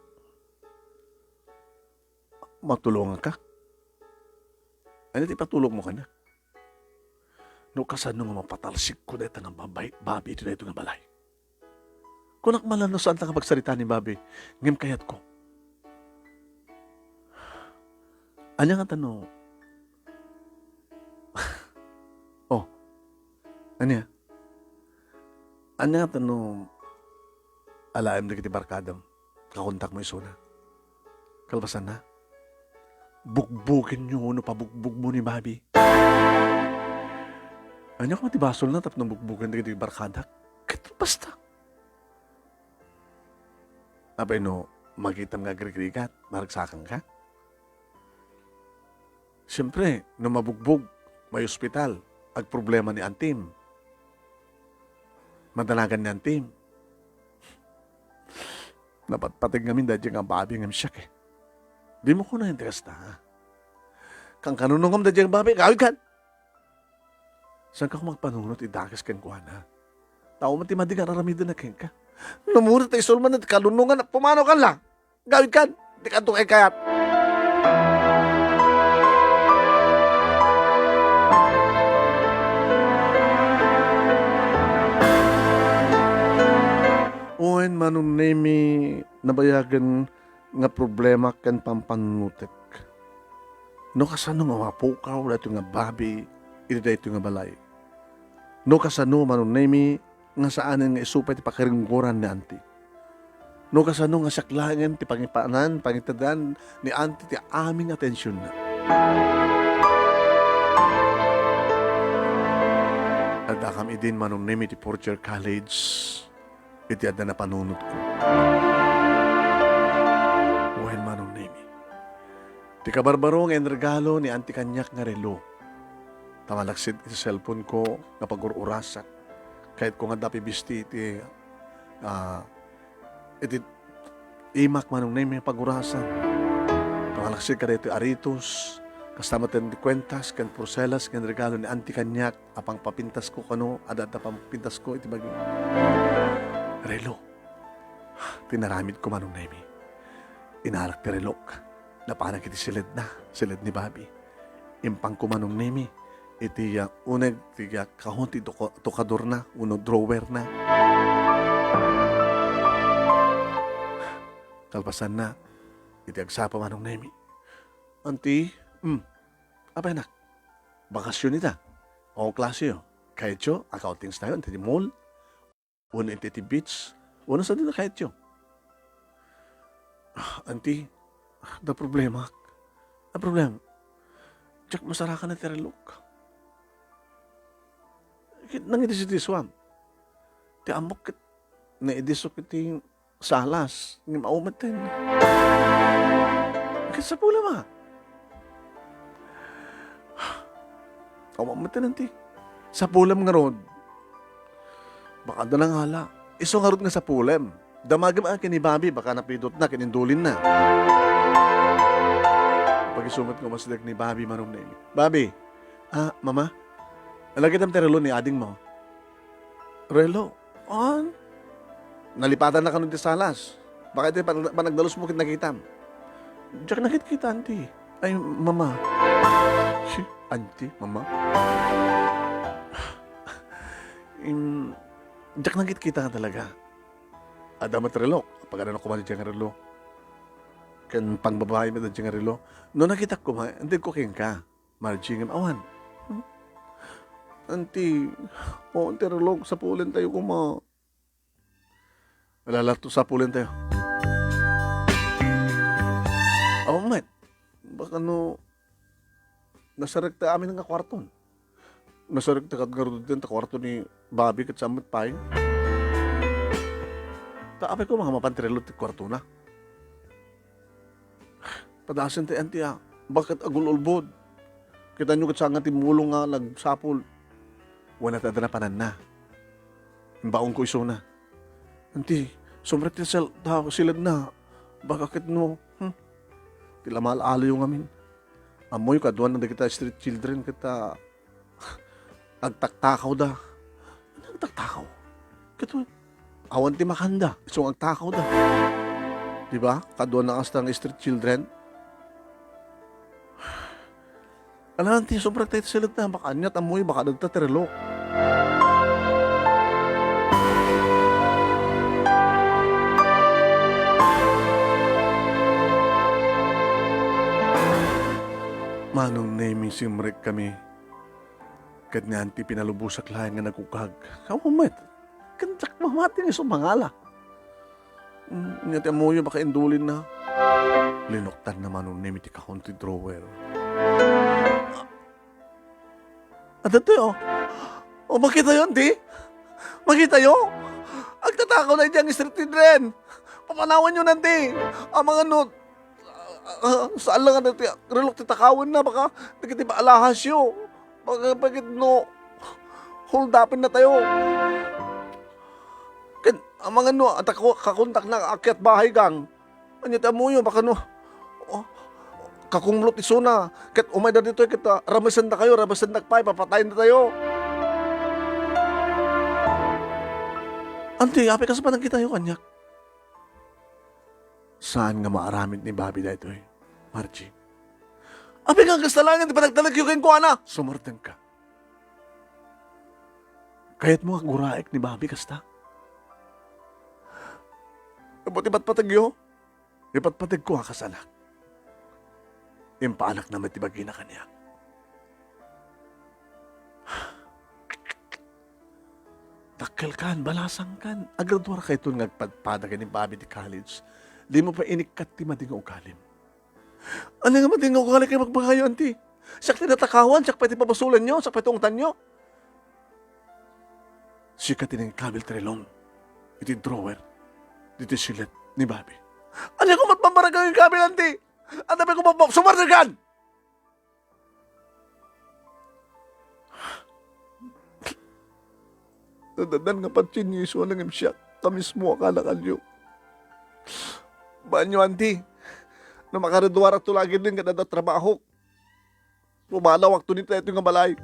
Matulonganka? Ania ti ipatulongmo kaniak? No kasano nga mapatalsikko dayta nga babay-, babi iti daytoy nga balay? Kunak man lang no saanta nga pagsarita ni Bobby, ngem kayatko. Ania ngata no, oh, ania? Ania ngata no alaem dagiti barkadam, kakontakmo isuna? Kalpasanna, bugbogenyo no pabugbogmo ni Bobby. Ania koma ti basolna tapno bugbogen dagiti barkadak? Ket basta. Apay no makitam nga agrigrigat, maragsakanka? Siempre, no mabugbog, may ospital, agproblema ni Antim. Madanagan ni Antim. Napatpateg ngamin daydiay nga babi ngem siak, eh. Dimo kunaen ti kasta, ha? Kankanunongam daydiay nga babi, agawidkan! Saanka koma agpanunot idakes kenkuana? Tao man ti madi nga ar-aramidenna kenka. No mura ta isulman ti kalunongan, pumanaw ka la. Agawidkan, dikanto kaykayat. Wen, Manong Nemi, nabayagen nga problema ken pampanunotek. No kasano nga mapukaw daytoy nga babi iti daytoy nga balay? No kasano, Manong Nemi, nga saanen nga isu pay ti pakarunggoran ni Auntie. No kasano nga siak laengen ti pangipanan, pangitedan ni Auntie ti amin nga atensionna. Addakam idin, Manong Nemi, ti fourth year college iti adda napanunotko. Wen, Manong Nemi, ti kabarbaro nga inregalo ni Auntie kaniak nga relo. Ta malaksid iti cellphone ko nga pagur-urasak, kayatko nga adda pibisti iti, ah, iti imak, Manong Nemi, nga pagurasan. Ta malaksid kadaytoy aritos, kasta met ti kuentas ken porselas nga inregalo ni Auntie kaniak a pangpapintasko kano, adda, adda pangpapintasko iti bagi. Relo. Ti inaramidko, Manong Nemi. Inarak ti relok. Napanak iti siledna, siled ni Bobby. Impangko, Manong Nemi, iti, ah, uneg ti, ah, kahon ti tuka-, tukadorna wenno drawerna. Kalpasanna, iti agsapa, Manong Nemi. Auntie, hmm, apay, anak, bakasyon ita. O, klaseyo. Kayatyo, a-outings tayo, iti mall. Wenno iti, iti beach, wenno sadino kayatyo. Ah, Auntie, adda problema. A problem? Diak masarakan ti relok. Ket nangidisdisuam. Ti ammok ket naidisok iti salas, ngem awan metten. Ket sapulem a. Awan metten, Auntie. Sapulem ngarud. Baka adda nangala. Isu ngarud nga sapulem. Damagem a ken ni Bobby, baka napidotna ken indulinna. Pag-isu met nga umasideg ni Bobby, Manong Nemi. Bobby, ah, Mama, nakitam ti relo ni adingmo? Relo? An? Nalipatanna kano ti salas? Baka iti pan-, panagdalusmo ket nakitam. Diak nakitkita, Auntie. Ay, Mama. Si Auntie, Mama? Im, diak nakitkita nga talaga. Adda met relok. Pagano na koma ti relo? Ken pangbabai met ti relo. No nakitak koma, intedko kenka. Margie, ngem awan. Hmm? Auntie, o, Auntie Relok, sapulentayo koma. Ala, ala, to, sapulentayo. Awan met. Baka no, nasarek ta amin nga kwarton. Nasarek ta ket ngarud ta kwarto ni Bobby ket saan met pay. Ta apay koma nga mapan ti relo ti kwartona? Padasen ti Auntie a, baka ket agul-ulbod. Kitaenyo ket saan nga timmulong nga nagsapul. Wen, ta adda napananna. Imbaonko isuna. Auntie, sumrek ti sel-, ta siledna. Baka ket no, hmm? Ti lamal-alayo ngamin. Ammoyo, kaduan dagita street children ket, ah, agtaktakawda. Agtaktakaw? Ket awan ti makanda, isu nga agtakawda. Di ba? Kaduan na kasta nga street children. Ala, Auntie, sumrek ta iti siledna, baka ania ti ammoyo, baka adda ti relok. Manong Nemi, simrek kami. Ket ni Auntie pinalubosak laeng nga nagukag. Awan met. Ket diak mamati nga isu mangala. Mm, nia ti ammoyo, baka indulinna. Linuktanna, Manong Nemi, ti kahon ti drawer. Adtoy, o. O, makitayo, Auntie? Makitayo? Agtatakaw na idiay street children. Papanawanyo, Auntie. Amangan no, ah, ah, saan la nga ti relok ti takawenna, baka dagiti alahasyo. Baka, baka no, hold-upennatayo. Ket amangan no, adda ka-, kakontakna nga aakyat bahay gang. Ania ti ammoyo, baka no, o, kakumrot isuna, ket umayda ditoy, ket, ah, ramesendakayo, ramesendak pay, papatayendatayo. Auntie, apay, kas panagkitayo kaniak? Saan nga maaramid ni Bobby daytoy, Margie? Apay nga kasta laeng ti panagtalekyo kenkuana? Sumardengka. Kayatmo nga agguraek ni Bobby kasta? Gapu ti patpategyo? Ipatpategko a kas anak. Impaanakna met ti bagina kaniak. Dakkelkan, balasangkan. Agraduarakayton nga agpadpada ken ni Bobby ti college. Dimo pay inikkat ti madi nga ugalim. Ania nga madi nga ugali ti ibagbagayo, anti? Siak ti natakawan, siak pay ti pabasolanyo, siak pay ti ungtanyo. Sika ti nangikabil ti relong iti drawer ditoy silet ni Bobby. Ania koma ti mammarag nga ikabil, anti? Ania pay koma ti mammarag? Sumarnegan! Naddan nga patsienyo isu a nangimsiak ta mismo a kanakanyo. Baanyo, anti, no makaraduarakto la ketdin nga adda trabahok. Pumalawakto ni daytoy nga balay.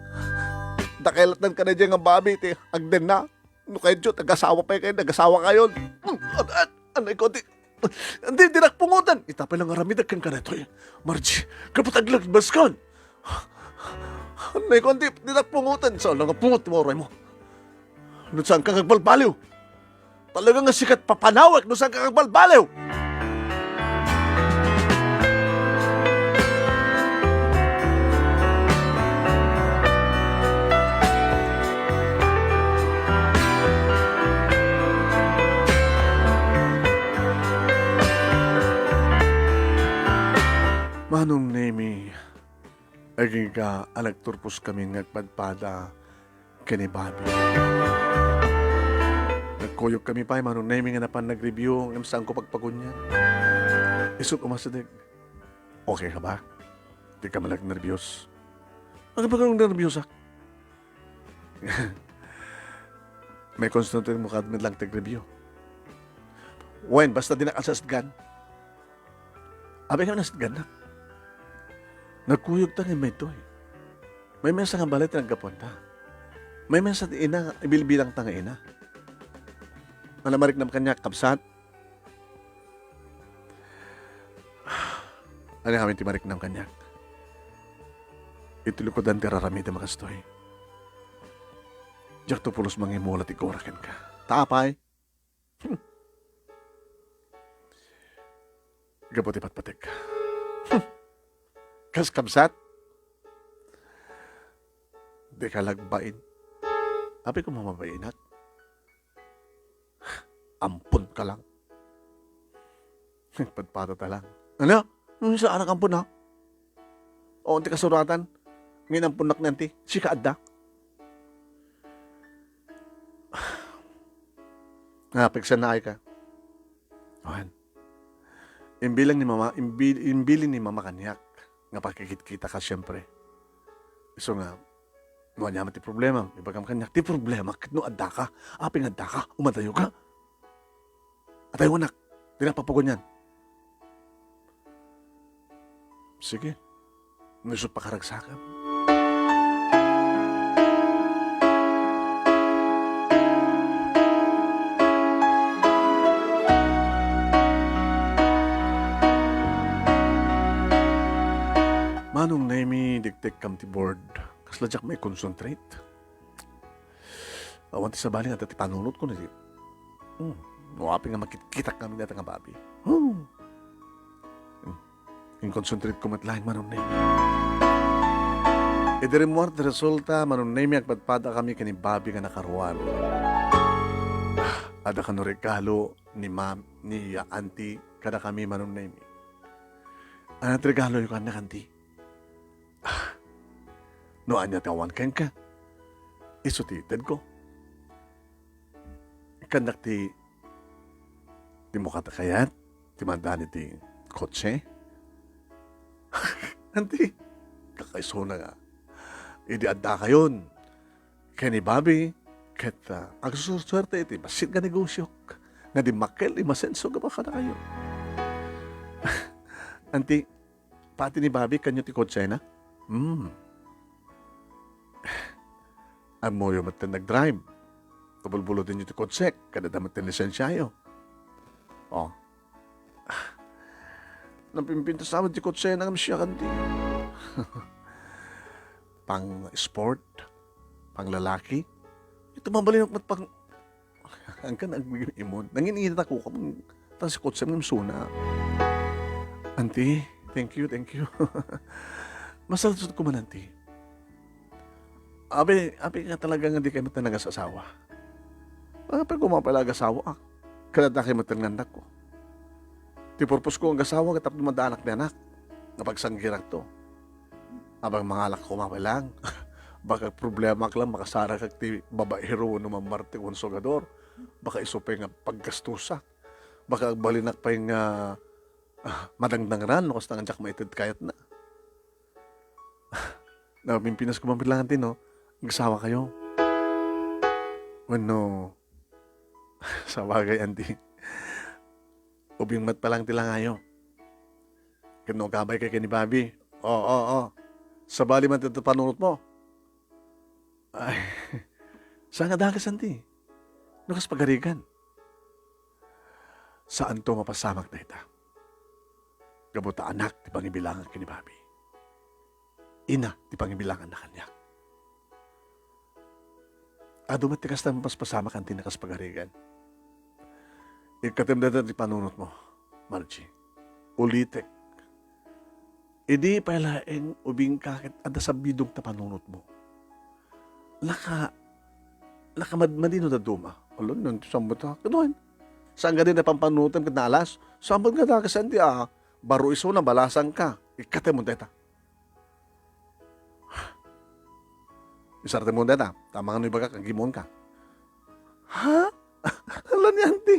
Dakkel lattan kaniay nga Bobby ti agdenna. No kayatyo, nagasawa pay kayon, nagasawa kayon. Hmm, at, at, anay ko, anti, Anti, dinak pungotan. Ita pay la nga aramidek kenka daytoy, Margie. Gapu ta aglagbas kan. Anay ko, anti, dinak pungotan. Sao la nga pungot ti mauray mo. No saan ka agbalbaliw? Talaga nga sika ti papanawek no saan ka agbalbaliw. Manong Nemy, agingga a nagturposkamin nga agpadpada ken ni Bobby. Nagkuyogkami pay, Manong Nemy, nga napan nag-review ngem saanko pagpagunian. Isut' umasideg. Okay ka ba? Dika met la nerbios? Agpagano nerbios, a? May concentrate mo kad met lang ti review. Wen, basta dinak asasdgan. Apay nga nasdgannak? Nagkuyogta ngem maytoy. Maymaysa nga balay ti naggapuanta. Maymaysa ti ina nga ibilbilangta nga ina. Ania mariknam kaniak, kabsat? Ania ngamin ti mariknam kaniak? Iti likudan ti raramidem a kastoy, diakto pulos mangimula ti gura kenka. Ta apay? Hmm. Gapu ti patpategka. Hmm. Kas kabsat? Dika la agbain. Apay koma mabainak? Amponka lang. Padpadata lang. Ania? Saan a ampon, a? O, ti kasuratan. Ngem amponnak ni anti. Sika adda. Nga, pigsannaayka. Wen. Imbilang ni mama, imbi-, imbilin ni mama kaniak nga pakikitkitaka, siempre. Isu nga, no ania met ti problema, ibagam kaniak, ti problema ket no addaka, apay nga addaka, umadayoka. Adayo, anak, dina pagpagunian. Sige. No isu pakaragsakam. Manong Nemy, diktekkam ti board. Kasla diak maikonsentrate. Awan ti sabali nga adda ti panunotko, no di. Hmm. No apay nga makitkitak ngamin dayta nga Bobby. Hmm. Hmm. Inkonsentrate ko met laeng, Manong Nemy. Idi rimmuar ti resulta, Manong Nemy, agpadpadakami ken ni Bobby nga nakaruar. Ah, adda kano regalo ni mam-, ni Auntie kadakami, Manong Nemy. Ania ti regaloyo kaniak, Auntie? Ah, no ania ti awan kenka, isu ti itedko. Kannak ti, dimo kayat ti madan iti kotse? Auntie, kakaisuna nga idi addakayon ken ni Bobby, ket, ah, agsusuerte iti bassit nga negosiok nga dimmakkel, imasenso gapu kadakayo. Auntie, pati ni Bobby, kaniayo ti kotsena? Hmm. Ammoyo met ti nagdrive. Kabulbulodenyo ti kotsek, ket adda met ti lisensiayo. Oh. Napimpintas amin ti kotsena ngem siak, Auntie. Pang-sport, panglalaki. Iti mabalinok met pang Angkan agimon. Nangin-init ako, kam-, ta si kotsem ngem suna. Auntie, thank you, thank you. Masaludsodko man, Auntie. Abi, abi nga talaga nga dikay met nagasasawa. Apay koma pay la agasawaak. Kadadakay met ti nganakko. Ti purpose ko nga agasawa, tapno maddaanak ti anak. Nga pagsanggirakto. Apay mangalak koma pay lang. Baka problemaak lang, makasarakak ti babaero wenno mammar ti konsugador. Baka isu pay nga paggastusak. Baka agbalinak pay nga, ah, madangdangran no kasta nga diak maited kayatna. Napimpinas ko man bilangan ti no, agsawakayo. Wenno, sabagay, anti. Ubing met pay lang ti langayo. Ket no agabay kay ken ni Bobby, oo, oo. Sabali man ti panunot mo. Ay, saan nga dakes, anti? No kas pagarigan. Saanto mapasamak dayta. Gapu ta anak ti pangibilangan ken ni Bobby. Ina ti pangibilanganna kaniak. Adu met ti kasta, mapaspasamak, anti, no kas pagarigan. Ikkatem dayta ti panunot mo, Margie. Ulitek. Idi pay laeng ubingka ket adda sabidong ta panunot mo. Naka, nakamadmadi no dadduma. Ala, no, sambot ka. Kaduan. Saan nga din napampanunot ket naalas? Sambot nga dakes, anti, a. Baro isu, nabalasan ka. Ikkatem mo dayta. Isartem mo dayta. Tama nga no ibagak, agimon ka. Ha? Ala ni anti.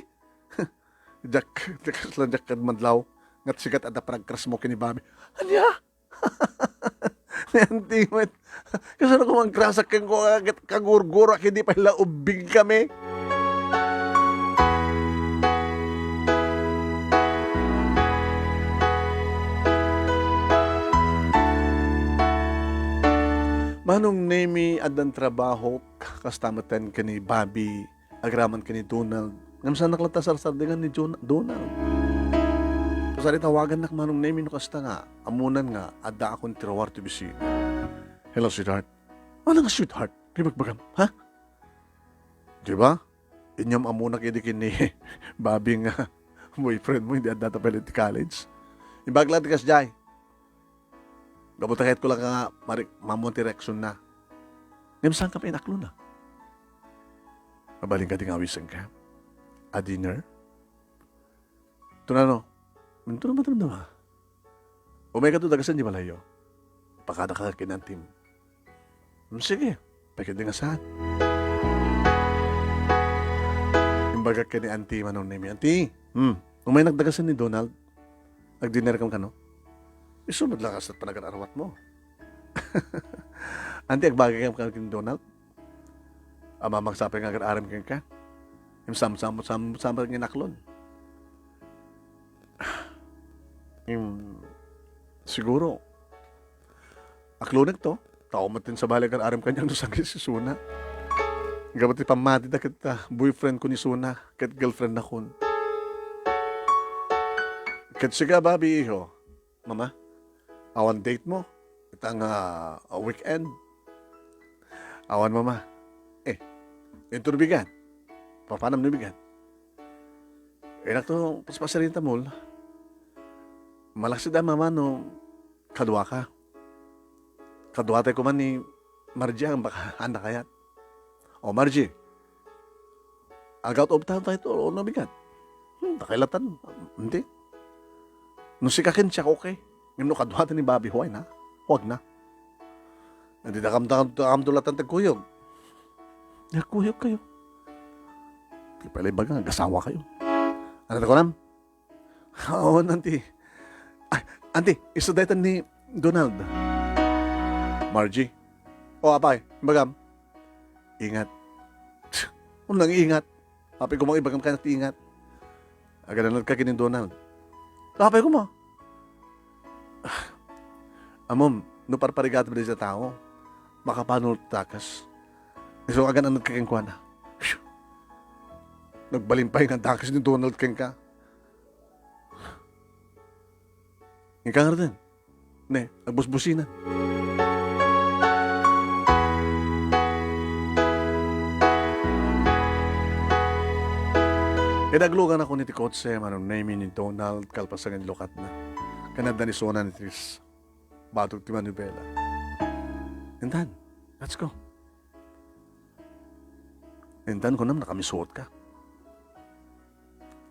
Diak, diak, kasla diak kad madlaw. Ngat sigat adda pragkras mo ken ni Bobby. Ania? Ni anti met. Kasano ko mangkrasak ken ko agad kagurgurak, idi pay la ubbing kami. Manong Nemi, addan trabaho, kasta met ken ni Bobby. Agraman ken ni Donald. Ngem saanak latta sarsardingan ni Jon-, Donald. Kasari tawagannak Manong Nemi no kasta nga, ammonan nga addaakon ti ruar ti opisina. Hello, sweetheart. Ano nga sweetheart? Di magbagam, ha? Di ba? Inyam ammonak idi ken ni Bobby nga boyfriend mo, hindi adda ta pala ti college. Imbag lang ti kasdiay. Gapu ta kayatko lang nga mari-, maammo ti reaksion na. Ngem saan ka pay inaklon na? Mabalin ka ti nga awisenka? A dinner? Tunano? Tunano madamdama? Umay ka to dagasen di balayyo. Pakada ka ken antim. Hmm, sige. Pagkit di nga saan. Imbagak ken ni Auntie Manong Nemi, "Auntie, hmm, umay nagdagasen ni Donald. Nagdinner kam kano?" Isu met la kasla panagar-arwat mo. Auntie, agbagay kam kano ken Donald? Amamang sapay nga agar-arem kenka. Imsam-, sam-, sam-, sam-, nga inaklon. Im, siguro, aklonek to, tao met ti sabali agar-arem kaniak no saan ket isuna. Gapu ti pammati da ket, ah, boyfriend ko ni Suna, ket girlfriend nakon. Ket sika, Bobby, iho, Mama, awan date mo? Ita nga, ah, weekend? Awan, Mama. Eh, inton bigat? Papanam no bigat? Inak to, paspasarita mol. Malaksid a, Mama, no kaduaka. Kaduatay koma ni Margie, baka haan na kayat. O, Margie, Ag-out of town tayo to, o, no bigat? Hmm, dakay latan. Hindi. No sika ken siak, okay. Ngem no kaduatan ni Bobby, huway na. Huwag na. Hindi dakam, dakam, dakam dulatan tagkuyog. Nagkuyog kayo. Di pala ibaga, nag-asawa kayo. Ano ta kunam? Oo, Auntie. Ay, Auntie, isu daytan ni Donald. Margie. O, apay, bagam. Ingat. Unang ingat. Apay koma, ibagam kaniak ti ingat. Agananad ka ken ni Donald. Apay koma. Ammom, no parparigat met dayta tao, makapanunot dakes. Isu agananad ka kenkuana. Phew! Nagbalin pay nga dakes ni Donald kenka. Inka ngaruden. Ne, agbusbusinan. Ket agluganakon iti kotse, Manong Nemy, ni Donald, kalpasan nga inlukatna. Ken adda ni Suna ni Tris. Batok ti manibela. And then, let's go. Intan kunam, nakamisuot ka.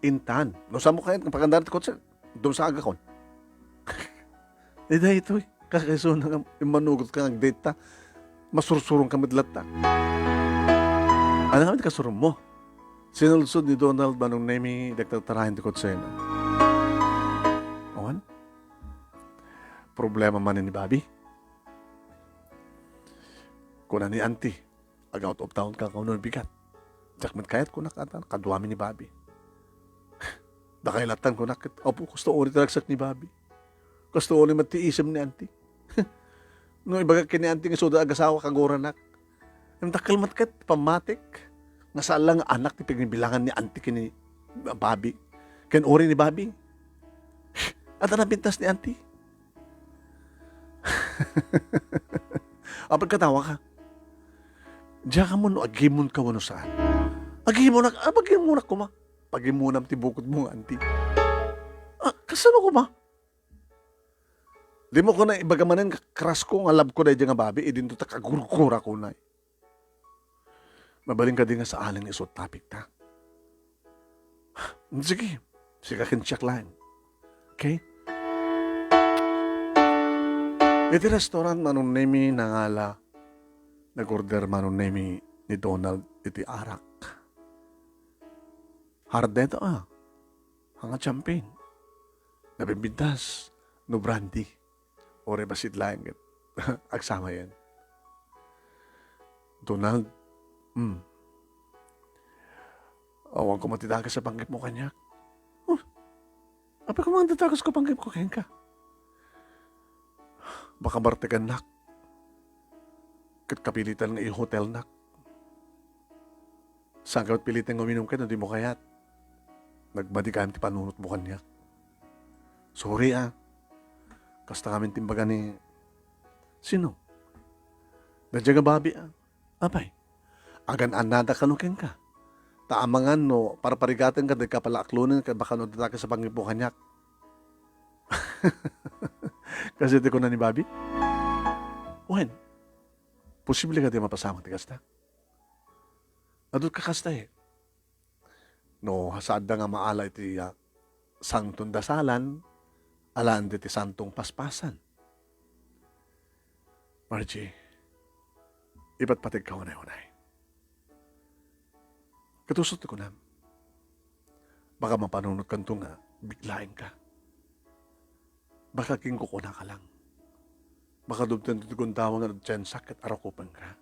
Intan. No, saan mo kayat nga pagandaran ti kotse? Doon sa agakon. Eh, daytoy. Kakaisuna nga immanugot ka nga agdate ta. Masursurong ka met latta. Ano kami kasuro mo? Sinulsod ni Donald, Manong Nemi, dagtagtarayan ti kotse na. Awan? Problema man ni Bobby. Kuna ni Auntie, "Ag-out of town ka, kaano bigat?" "Diak met kayat," kunak, "atan, kaduami ni Bobby." "Dakay latan," kunak, "apo, kastoy ti ragsak ni Bobby. Kastoy met ti isem ni Auntie." No, ibagak ken ni Auntie nga isuda agasawa, kaguronak. Ngem dakkel met ket pammatik nga saan la nga anak ti pagbibilangan ni Auntie ken ni Bobby. Ken uray ni Bobby, adda napintas ni Auntie. Apay, katawa ka. Diak ammo no agimon ka wenno saan. Agimonak, ah, pagimonak koma. Pagimonam ti bukodmo nga Auntie. Ah, kasano koma? Dimo koma ibaga manen nga crush ko nga love ko daydi nga Bobby, idinto ta kagurgura ko na. Mabalin kadi nga saan nga isu ti topic ta. Sige, sika ken siak laeng. Okay? Iti restaurant, Manong Nemi, nangala, nag-order Manong Nemi ni Donald iti arak. Hardeta, ah. Haan nga champagne. Nabimbintas no brandy. Uray bassit laeng ket agsamayen. "Donald, mm. Awan koma ti dakes a panggepmo kaniak." "Huh? Apay koma nga dakes a panggepko kenka? Baka bartekannak. Ket kapilitan nga i-hotelnak. Saan ka met piliten nga uminum ket no dimo kayat. Nagmadi kayat ti panunotmo kaniak. Sorry, ah. Kasta ngamin ti imbaga ni, sino? Daydi nga Bobby, ah. Apay, agan-annada kano kenka. Ta amangan no parparigatenka, dika pala aklonen ket baka no adda dakes a panggepmo kaniak." Kastoy ti kuna ni Bobby? Wen, posible kadi a mapasamak ti kasta? Adu ti kakasta, eh. No, saanda nga maala iti, ah, sangton dasalan, alaen ditoy sangton paspasan. Margie, ipatpategka unay-unay. Ket isu ti kunam, baka mapanunotkanto nga biglaenka. Baka kinkukunaka lang. Baka dumteng ti gundawang nga nagtsensak ket arakupenka.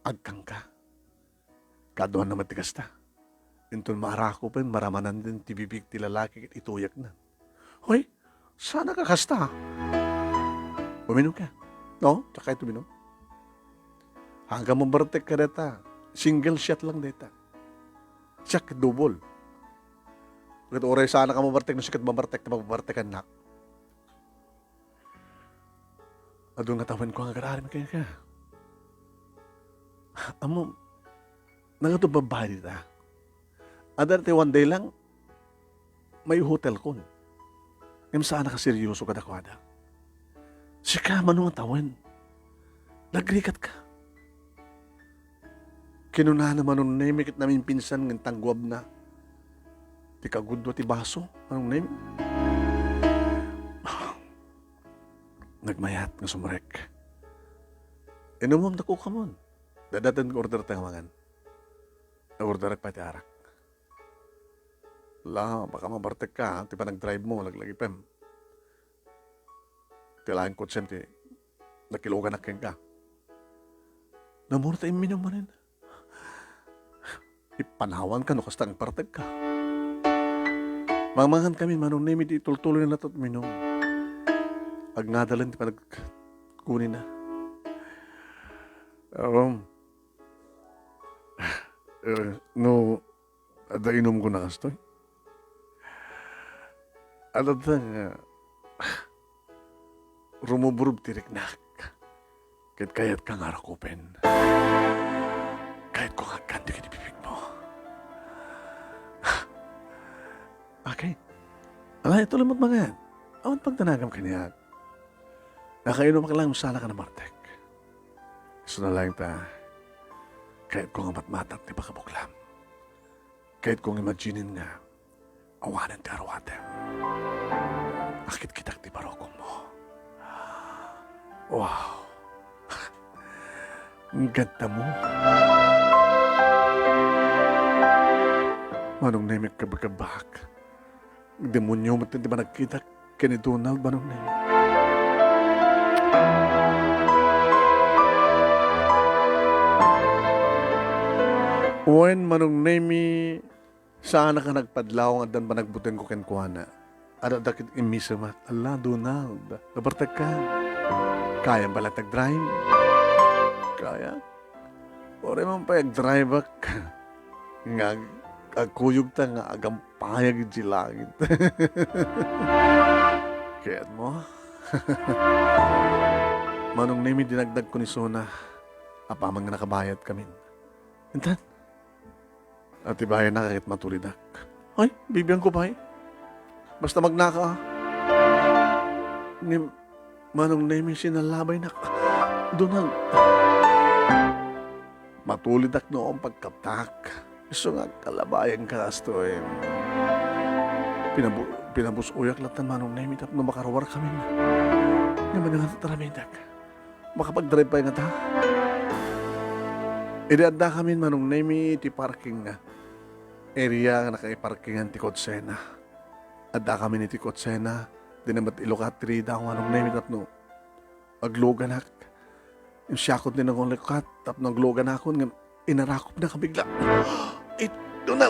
Agkangka. Kaduana met ti kasta. Inton maarakupen, maramanan ti bibig ti lalaki ket ituyekna. Hoy, saan a kakasta? Uminum ka. No? Diak kayat uminum. Haan ka mabartek kadata. Single shot lang dayta. Siak, double. Ket uray saan a mabartek, no siak mabartek, ta mabartekannak. Adu nga tawenko nga agraram kenka. Ammom, nagadu babbai dita. Adda ti one day lang, maihotelkon. Ngem saan a kaserioso kadakuada. Sika, mano nga tawen? Nagrikatka. Kinunana Manong Nemi ket namimpinsan nga intangguabna ti kagudua ti baso, Manong Nemi. Nagmayat nga sumrek. Inumom ta kukamon. Dadaten nga order ta nga mangan. Nag-orderak pay ti arak. La, baka mabartekka, ha? Ti panagdrive mo, laglagipem. Ti laeng kotsem ti nakiluganak kenka. Namurot a imminum manen. Ipanawanka no kasta nga agbartekka. Mangmangankamin, Manong Nemi, di itultuloy na latta ti uminum. Agnadalen ti panagkunina. Um, eh, no, adda inumko nga kastoy. Adda nga, rumuburub ti riknak. Ket kayatka nga arakupen. Kayatko nga agkanto iti bibigmo. Okay. Ala, ituloy mo't mangan. Awan pagdanagam kaniak. Nakainumak lang, saan a nabartek. Isu na laeng ta, Kayatko nga matmatak ti pakabuklam. Kayatko nga imaginen nga awanen ti aruatem. Akitkitak ti barukongmo. Wow! Ang ganda mo. Manong Nemi, kabakabak. Demonyo met ti panagkitak ken ni Donald, Manong Nemi. Wen, Manong Nemi, saanak a nagpadlaw nga addan panagbutengko kenkuana. Adda ket immisemak, "Ala, Donald, nabartekka. Kayam pay laeng ti agdrive?" Kaya? Uray man pay agdriveak nga ag-, agkuyogta nga agampayag idiay langit. Kayatmo? Manong Nemi, dinagdagko ni Sona apaman nga nakabayadkamin. Intan, atibayannak ket matulidak. Ay, bibiangko pay. Basta magnaka, a. Ngem, Manong Nemi, sinalabaynak. Donald. Matulidak no pagkaptak. Isu nga agkalabayanka, kastoy. Pinabu-, pinabus-oyak latta, Manong Nemi, tapno makaruarkamin. Ngem ania nga aramidek? Makapagdrive pay ngata? Idi addakamin, Manong Nemi, iti parking area nga nakaiparkingan ti kotsena. Addakamin iti kotsena, dinammet ilukat ti ridaw, Manong Nemi, tapno agluganak. Insiakon ti nangulikat tapno agluganakon, ngem inarakopnak a bigla. Ito na.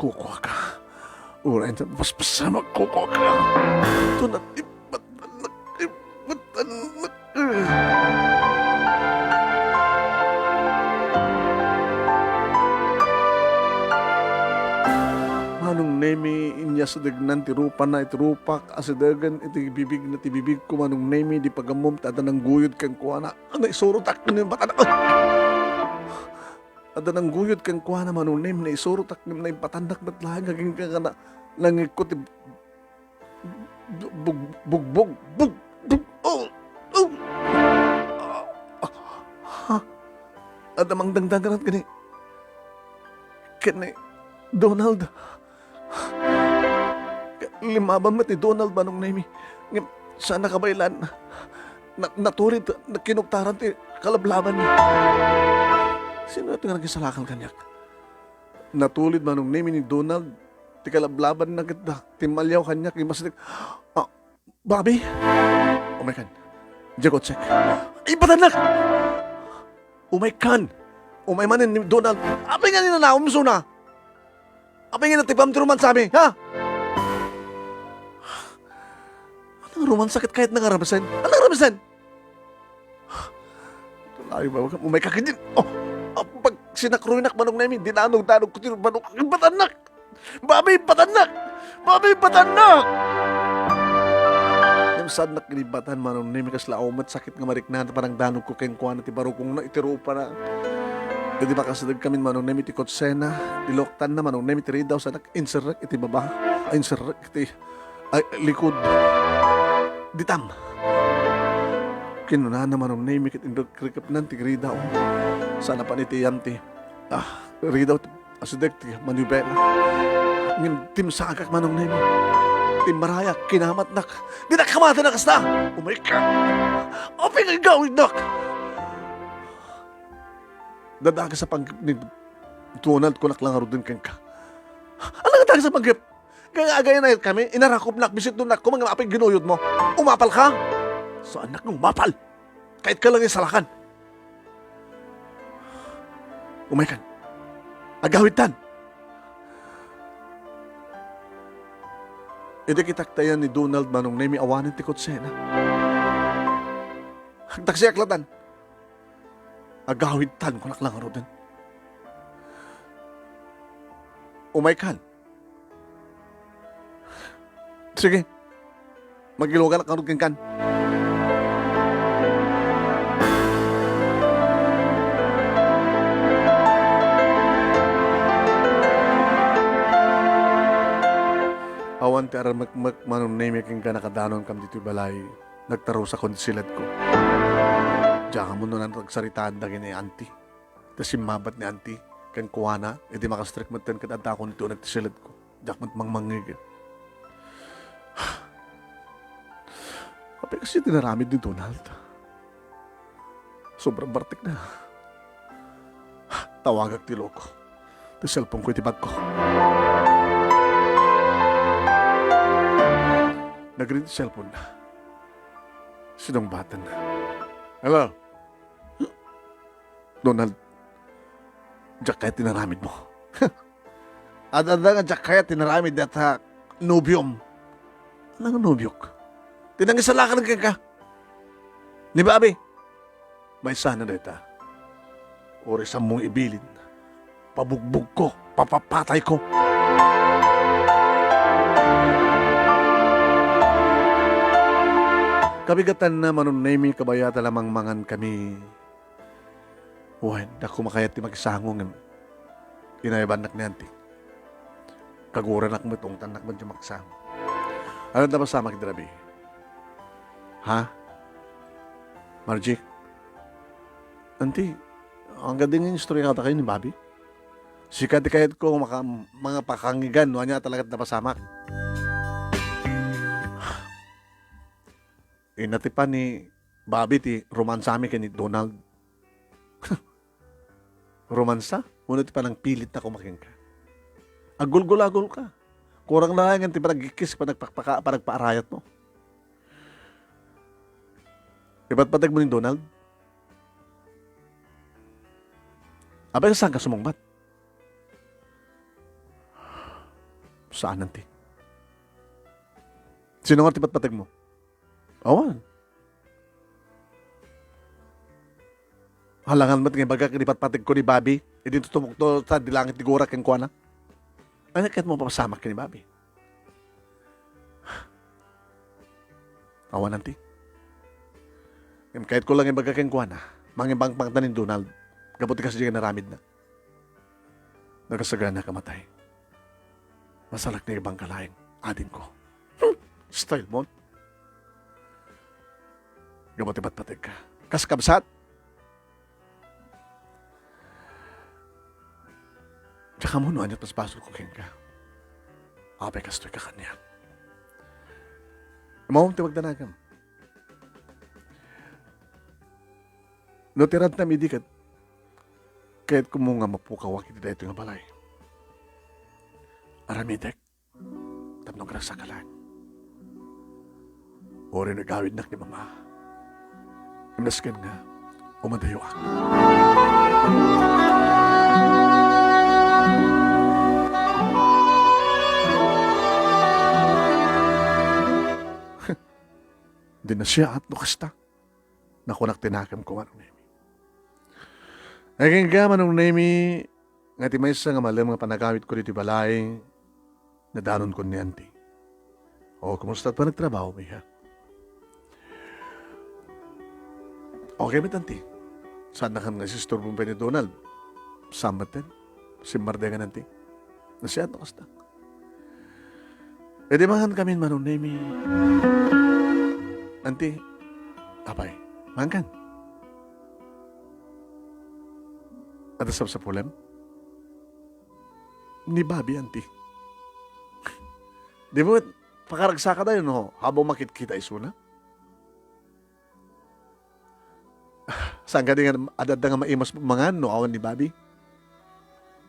Kukuaka. Uray ta basbasamak, kukuaka. Ito na, ibatannak, ibatannak. Manong Nemi, inyasidegnan ti rupana iti rupak, asidegen iti bibigna ti bibigko, Manong Nemi, di pagammom ta adda nangguyod kenkuana. Naisurotak ngem naibatannak. Adda nangguyod kenkuana, Manong Nemi, naisurotak ngem naibatannak met laeng, agingga nga na-, nangikko ti bug-, bug-, bug-, bug-, oh, oh. Ha? Adda mangdangdangrat ken ni, ken ni Donald. Limmaban met ni Donald, Manong Nemi. Ngem saan a kabaylan. Na-, natulid, nakinugtaran ti kalablabanna. Sino ti nga nagisalakan kaniak? Natulid, Manong Nemi, ni Donald ti kalablabanna ket da-, timmaliaw kaniak, imasnek. Ah, Bobby? Umaykan. Diak check. Ibatannak! Umaykan! Umay manen ni Donald. Apay nga ninanaom, Sona? Apay nga natipam ti romansami, ha? Anong romansa ket kayatna nga ramesen? Anong ramesen? Ay, ba, umay ka kadin. Oh, ah, pag sinakrunak, Manong Nemi, dinanog-danog ko ti manok. Ibatannak! Bobby, ibatannak! Bobby, ibatannak! Ngem saannak inibatan, Manong Nemi, kasla awan met sakit nga mariknaan ta panagdanog ko kenkuana ti barukongna iti rupana. Idi makasidegkamin, Manong Nemi, ti kotsena, iluktanna, Manong Nemi, ti ridaw, saanak inserrek iti baba. Ay, inserrek iti, ay, likod. Ditam. Kinunana, Manong Nemi, ket inrek-, rikepnan ti ridaw. Saan a panitiam ti, ah, ridaw ti asideg ti manibela. Ngem timsagak, Manong Nemi. Timmarayak, kinamatnak. Dinak kamati a kasta! Umayka! Apay nga igawidnak? Dadages a panggep ni Donald, kunak la ngaruden kenka. Ania nga dages a panggep? Nga agayan kami, inarakopnak, bisitdonnak, kumangam apay ginuyodmo. Umapalka? Saannak nga umapal. Kayatka la nga isalakan. Umaykan. Agawidtan. Idi kitak ta ayan ni Donald, Manong Nemi, awanen ti kotsena. Agtaksiak latan. Agawidtan, kunak la ngaruden. Umaykan. Sige. Magiluganak ngarud kenkan. Awan ti armekmek, Manong Nemi, kenka, nakadanonkam ditoy balay. Nagtarusakon ti siledko. Diak ammo no nagsarsaritaen dagiti auntie. Ta simmabat ni Auntie kenkuana, idi makastrek metten ket addaakon iti uneg ti siledko. Diak met mangmangngeged. Apay kasta ti inaramid ni Donald? Sobrang bartekna. Tawagak ti loko. Ti cellphone ko iti bagko. Nagring ti cellphone na. Sinungbatanna. Hello? Donald, diak kayat ti inaramidmo. Adda nga diak kayat ti inaramid dayta nobiom. Ania nga nobiok? Ti nangisalakan kenka. Ni Bobby. Maysa na dayta. Uray sammong ibilin. Pabugbogko, papapatayko. Kabigatanna, Manong Nemy, kabay a ta la mangmangan kami. Wen, dakko makayat ti makisango ngem inayabannak ni Auntie. Kaguranak met, ungtannak met ti makisango. Ania ti napasamak idi rabii? Ha? Margie? Auntie, anggaden nga istorya kadakayo ni Bobby? Sika ti kayatko maka-, mangapakangigan no ania talaga ti napasamak. Inatipan ni Bobby ti romansami ken ni Donald. Romansa? Wenno ti panangpilitna koma kenka? Aggulgulagolka. Kurang na laengen ti panagkiss, panagpakpaka, panagpaarayatmo. Ipatpategmo ni Donald? Apay, saanka sumungbat? Saan, Auntie? Sino nga ti patpategmo? Awan. Alangan met nga ibagak iti patpategko ni Bobby, idi tumukto sa di langit ti gura kenkuana. Ania kayatmo mapasamak ken ni Bobby? Awan, Auntie. Ngem kayatko lang ibaga kenkuana, mangibangpangta ni Donald, gapu ti kasdiay nga inaramidna. Nakasagana ka matay. Masalak nga ibangka laeng, adingko. Hmm, style mo. Gapu ti patpategka. Kas kabsat? Diak ammo no aniat basbasolko kenka. Apay kastoy ka kaniak. Mawem ti magdanagam. No ti radnam idi ket, kayatko mo nga mapukawak iti daytoy nga balay. Aramidek tapno agragsak ka laeng. Uray no igawidnak ni Mama, nasken nga umadayoak. Di nasiaat no kasta. Nakunak ti nakemko, Manong Nemy. Ay, kenka, Manong Nemy, nga ti maysa nga malem nga panagawidko ditoy balay, nadanonkon ni Auntie. O, kumusta ti panagtrabaho, iha? Okay met, Auntie. Saannakan nga isisturbo pay ni Donald. Saan metten. Simmardengan, Auntie. Nasiaat no kasta. Idi mangan kami, Manong Nemy. Auntie, apay, mangan. Adda sapsapulem? Ni Bobby, Auntie. Di mo, pakaragsaka tayo, no? Habang makitkita isuna? Saan kadi nga ad-adda nga maimas mangan no awan ni Bobby?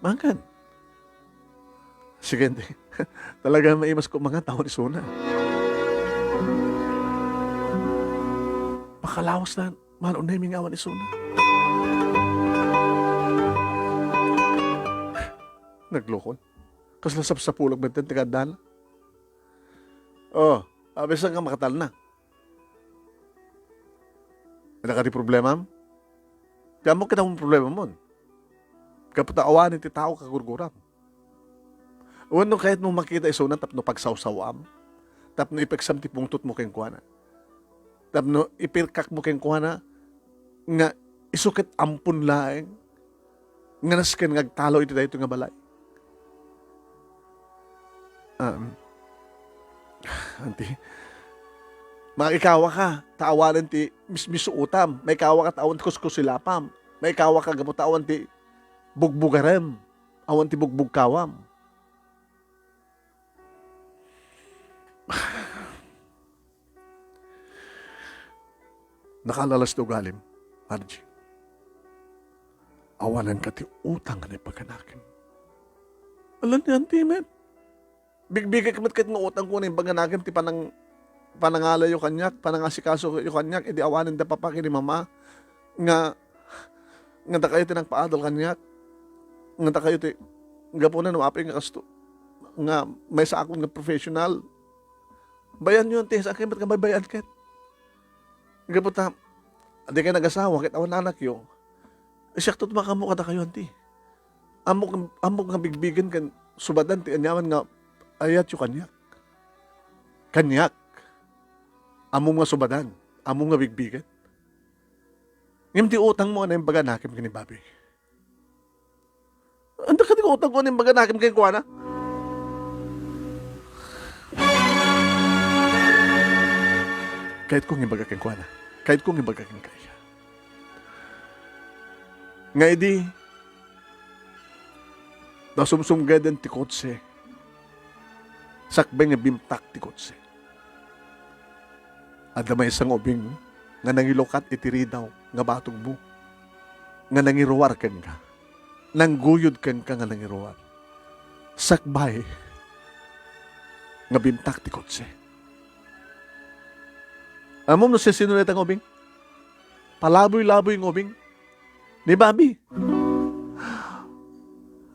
Mangan. Sige, Auntie. Talaga maimasko mangan ta awan isuna. Pakalawas na, Manong Nemy, nga awan isuna. Nagloko. Kasla sapsapulok metten ti kaadana. Oh, abisan nga makatalna. Adda kadi problemam? Ti ammok ket awan problemamon. Gapu ta awanen ti tao kagurguram. Wenno kayatmo makita isuna tapno pagsawsawaam, tapno ipeksam ti pungtotmo kenkuana, tapno ipirkakmo kenkuana nga isu ket ampon laeng nga nasken nga agtalo iti daytoy nga balay. Um, Auntie, maikawaka ta awanen ti mismisuotam. Maikawaka ta awan ti kuskusilapam. Maikawaka gapu ta awan ti bugbugarem, awan ti bugbugkawam. Nakalalas ti ugalim, Margie. Awananka ti utang nga naibaganakem. Ala ni Auntie met. Bigbigek met ket nga utangko nga naibaganakem ti panang-, panangalayo kaniak, panangasikasoyo kaniak, idi awanen da papa ken ni mama nga, nga dakayo ti nangpaadal kaniak, nga dakayo ti, gapu na no apay nga kasto, nga maysaakon nga professional. Bayanyo, Auntie, saan kayo met nga baybayan ket? Gapu ta, di kayo nag-asawa ket awan anakyo. Siakto ti makaammo kadakayo, Auntie. Ammok, ammok nga bigbigen ken subadan ti aniaman nga ayatyo kaniak. Kaniak. Ammom nga subadan. Ammom nga bigbigen. Ngem ti utangmo a naimbaganakem ken ni Bobby. Anda kadi nga utangko a naimbaganakem kenkuana? Kayatko nga ibaga kenkuana. Kayatko nga ibaga kenka. Nga idi, nasumsumgeden ti kotse, sakbay nga bimtak ti kotse. Adda maysa nga ubing nga nangilukat iti ridaw nga batogmo, nga nangiruar kenka. Nangguyod kenka nga nangiruar. Sakbay nga bimtak ti kotse. Ammom no sisino dayta nga ubing? Palaboy-laboy nga ubing. Ni Bobby.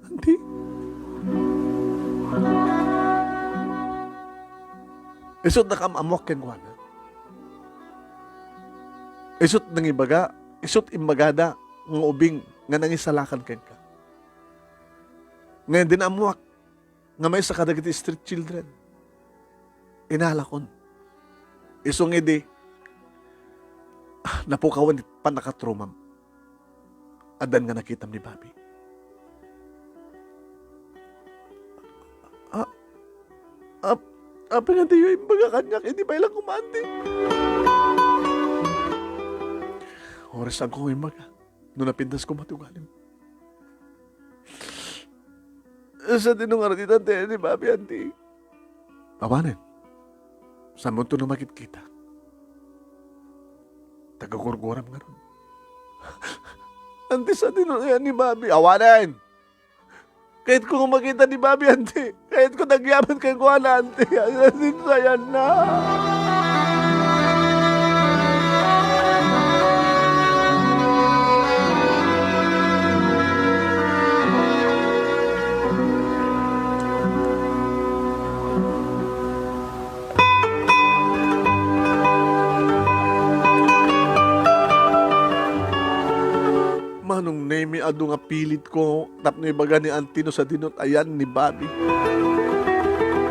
Auntie. Isut' nakaam-ammoak kenkuana. Isut' nangibaga, isut' imbagada nga ubing nga nangisalakan kenka. Nga di naammoak nga maysa kadagiti street children. Inalakon. Isu nga idi, ah, napukawan ti pannakatrumam. Addan nga nakitam ni Bobby. Ah, ah, apay nga diyo imbaga kaniak, idi pay lang kumanti. Oras ang kong imbaga. No napintas ko mati ugalim. Sadino nga ratitan ti ni Bobby, Auntie? Awanen. Samonto no makitkita. Taga-gurguram nga ron. Auntie, sadino nga ni Bobby? Awanen! Kayatko nga makita ni Bobby, Auntie. Kayatko nagyaman kenkuana, Auntie. Agradinsayan na. Manong Nemi, adu nga pilitko tapno ibaga ni Auntie no sadino ti ayan ni Bobby.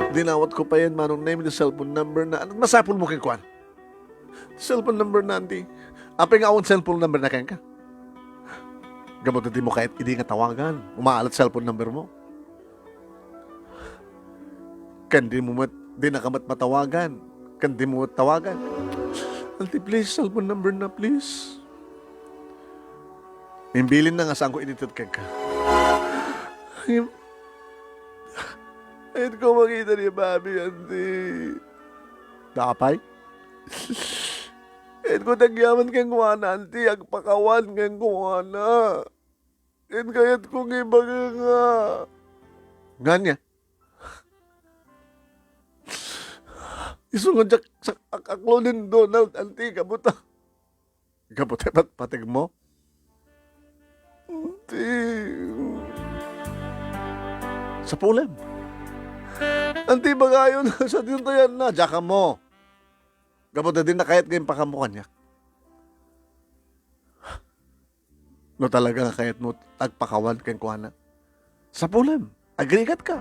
Dinawatko payen, Manong Nemi, ti cellphone number na. Masapulmo kenkuana? Cellphone number na, Auntie. Apay nga awan cellphone number na kenka? Gapu ta dimo kayat idi nga tawagan, umaalat cellphone number mo. Ken dimo met, dinaka met matawagan. Ken dimo met tawagan. Auntie, please, cellphone number na, please. Imbilin na nga saanko inited kenka. Kayatko makita ni Bobby, Auntie. Apay? Kayatko ti agyaman kenkuana, Auntie, agpakawan kenkuana. Ken kayatko nga ibaga nga. Ngania? Isu nga diak sak-, ak-, aklo ni Donald, Auntie, gapu ta. Gapu ta pat-, pategmo? Auntie. Sapulem. Auntie, bagayon, sadino ti ayan na, diak ammo. Gapu ta di na kayat nga impakaammo kaniak. No talaga nga kayatmo agpakawan kenkuana, sapulem, agrigatka.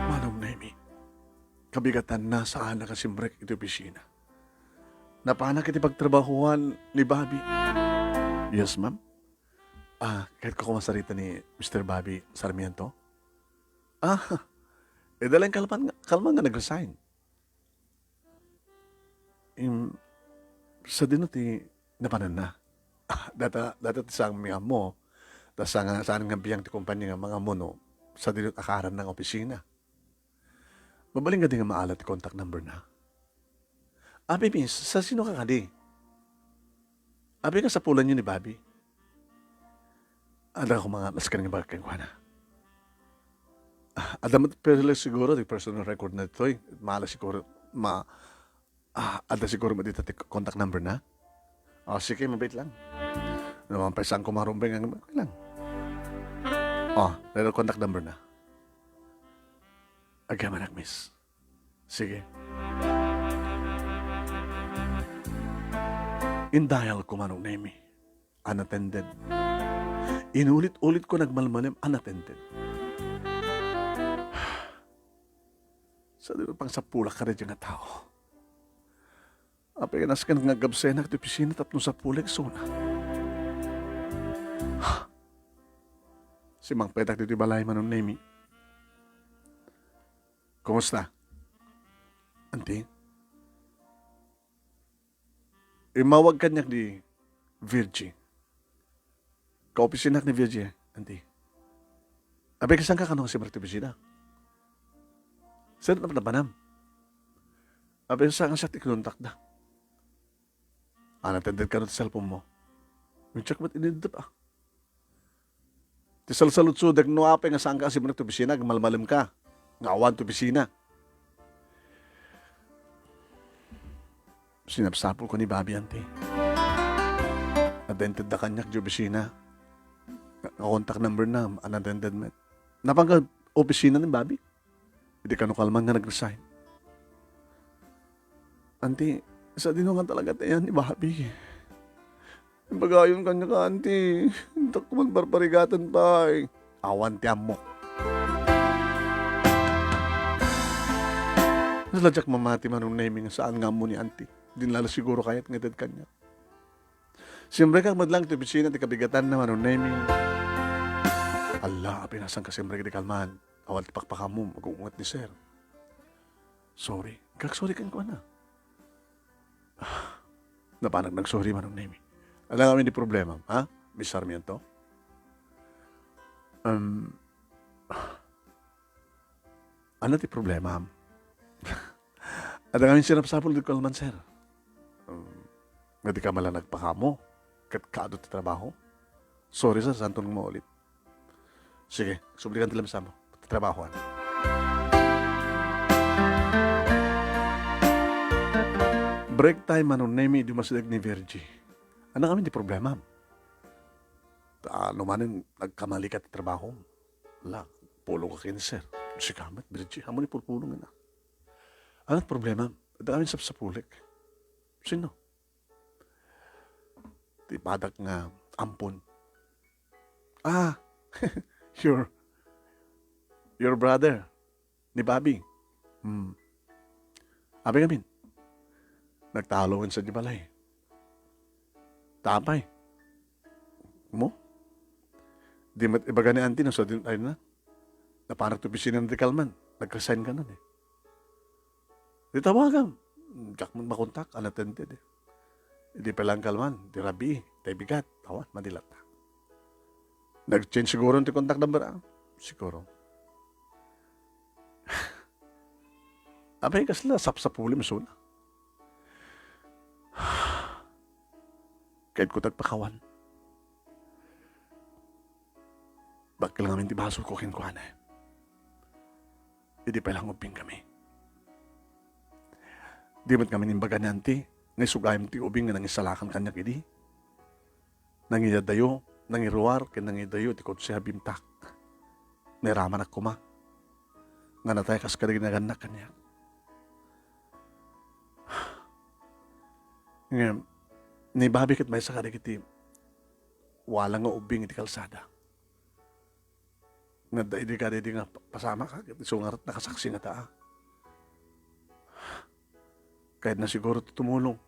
Manong Nemi, kabigatanna saan a kasimrek iti opisina. Napanak iti pagtrabahuan ni Bobby. Yes, ma'am. Ah, kayatko koma sarita ni Mister Bobby Sarmiento. Ah, e, dalayan kalman nga, kalman nga nag-resign. Im, sadino ti napananna? Data, data ti saan mi ammo. Ta saan nga, saan nga biang ti kumpanya nga mangammo no sadino ti akaranna nga opisina. Mabalin kadi nga maala ti contact number na? Abi, miss, sa sino ka kadi? Abi, kasapulan yo ni Bobby? Adda ko mga nasken nga bagay kenkuana. Ah, adda met, pero siguro, di personal record na ditoy. Maala siguro, ma-, ah, adda siguro met dita ti contact number na? Oh, sige, mabait lang. Naman pa isang kumarumbeng ang lang. Oh, pero contact number na. Agyamanak, miss. Sige. In-dial ko, Manong Nemi. Unattended. Inulit-ulit ko nagmalmalem, unattended. Sadino pang sapulak kadaydi nga tao? Apay, nasken nga agkabsenak ti opisina tapno sapulek suna. Simangpetak ditoy balay, Manong Nemi. Kumusta? Anti? Immawag kaniak ni Virgie. Kaopisinak ni Virgie, anti. Abay, kasanka kano nga simrek ti opisina? Saan na napanam? Abay, saan nga siya ti kinontakda? Unattended kano ti cellphone mo? Check met inindep, ah. Ti salsaludsodek, no apay nga saanka a simrek ti opisina, agmalmalem ka nga awan ti opisina. Sinapsapul ko ni Bobby, anti. Unattended da kaniak di opisina. Nga contact number na, unattended met. Napan ka opisina ni Bobby? Idi kano kalman nga nag-resign. Anti, sadino nga talaga ti ayan ni Bobby? Imbagayon kaniak, anti. Intak man parparigatan pay. Awan ti ammok. Sadiak mamati, Manong Nemi, nga saan nga ammo ni anti. Di na la siguro kayat nga ited kaniak. Simrekak met lang ti opisina ti kabigatanna, Manong Nemi. Alla, apay, saan ka simrek idi kalman? Awan ti pakpakammo, mag-uunget ni sir. Sorry. Agsorry kenkuana. Napanak nagsorry, Manong Nemi. Adda ngamin ti problema, ha? Miss Sarmiento? Um, ano ti problema? Adda ngamin sinapsapul idi kalman, sir. Um, nga di ka man la nagpakammo ket kaadu ti trabaho? Sorry, sir, saanton nga maulit. Sige, sublikan ti lamsam. Trabahoan. Break time, Manong Nemi, idi umasideg ni Virgie. Adda ngamin ti problema. Ta, no manen, nagkamali ka ti trabaho. La, pulong ka ken sir. Sika met, Virgie, ammom ti pulpulong na. Ano ti problema? Adda ngamin sapsapulek. Sino? Ti padak nga ampon. Ah, your, your brother, ni Bobby. Hmm. Apay ngamin, nagtalongen sadiay balay. Ta apay? Mo? Di met ibaga ni anti no sadino ti ayanna. Napanak ti opisina idi kalman. Nag-resign kano, eh. Di tawagam. Diak met makontak, unattended, eh. Idi pay lang kalman, di rabii, tay bigat, awan, madi latta. Nag-change siguro ti contact number, ah. Siguro. Apay, kasla sapsapulem suna. Kayatko ti agpakawan. Dakkel ngamin ti basolko kenkuana. Idi pay lang ubbingkami. Di met ngamin imbaga ni anti nga isugayam ti ubing nga nangisalakan kaniak idi. Nangidadayo, nangiruar, ken nangidayo ti kotse a bimtak. Nairamanak koma nga natay kas kadagiti nagannak kaniak. Ngem, ni Bobby ket maysa kadagiti wala nga ubbing iti kalsada. Nga adda idi kadaydi nga pa-, pasamak, ha? Ket isu ngarud, nakasaksi ngata, ah. Kayatna siguro ti tumulong.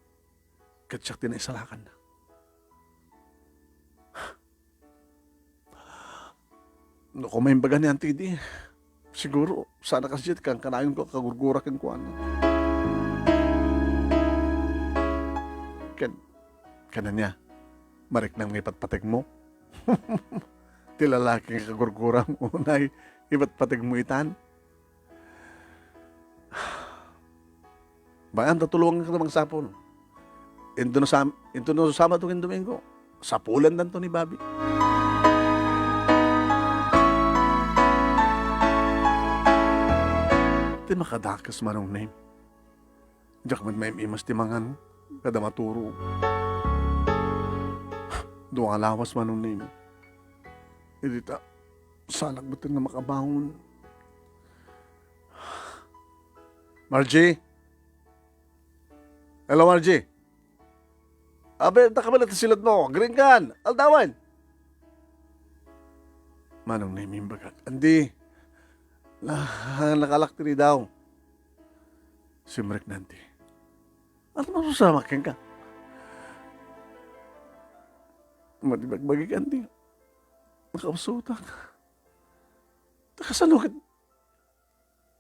Ket siak ti naisalakanna. No, koma imbaga ni anti idi, siguro, saan a kasdiay ti kankanayonko a kagurgura kenkuana. Kanania, mariknam nga ipatpategmo? Ti lalaki nga kagurguram unay ipatpategmo itan? Bay-am ta tulonganka ta mangsapul. Intono sam-, intono Sabado ken Domingo, sapulandanto ni Bobby. Ti makadakes, Manong Nemi. Diak met maim-imas ti mangan kada maturog. Dua nga lawas, Manong Nemi. Idi ta, salak met nga makabangon. Margie? Hello, Margie? Abi, daka met ti siludmo. Agriingkan. Aldawen. Manong Nemi, imbagak. Andi. Na-, nakalak ti ridaw. Simrek ni Auntie. Ania ti masusama kenka? Madi bagbagi, Auntie. Nakapsutak. Nakasano ket?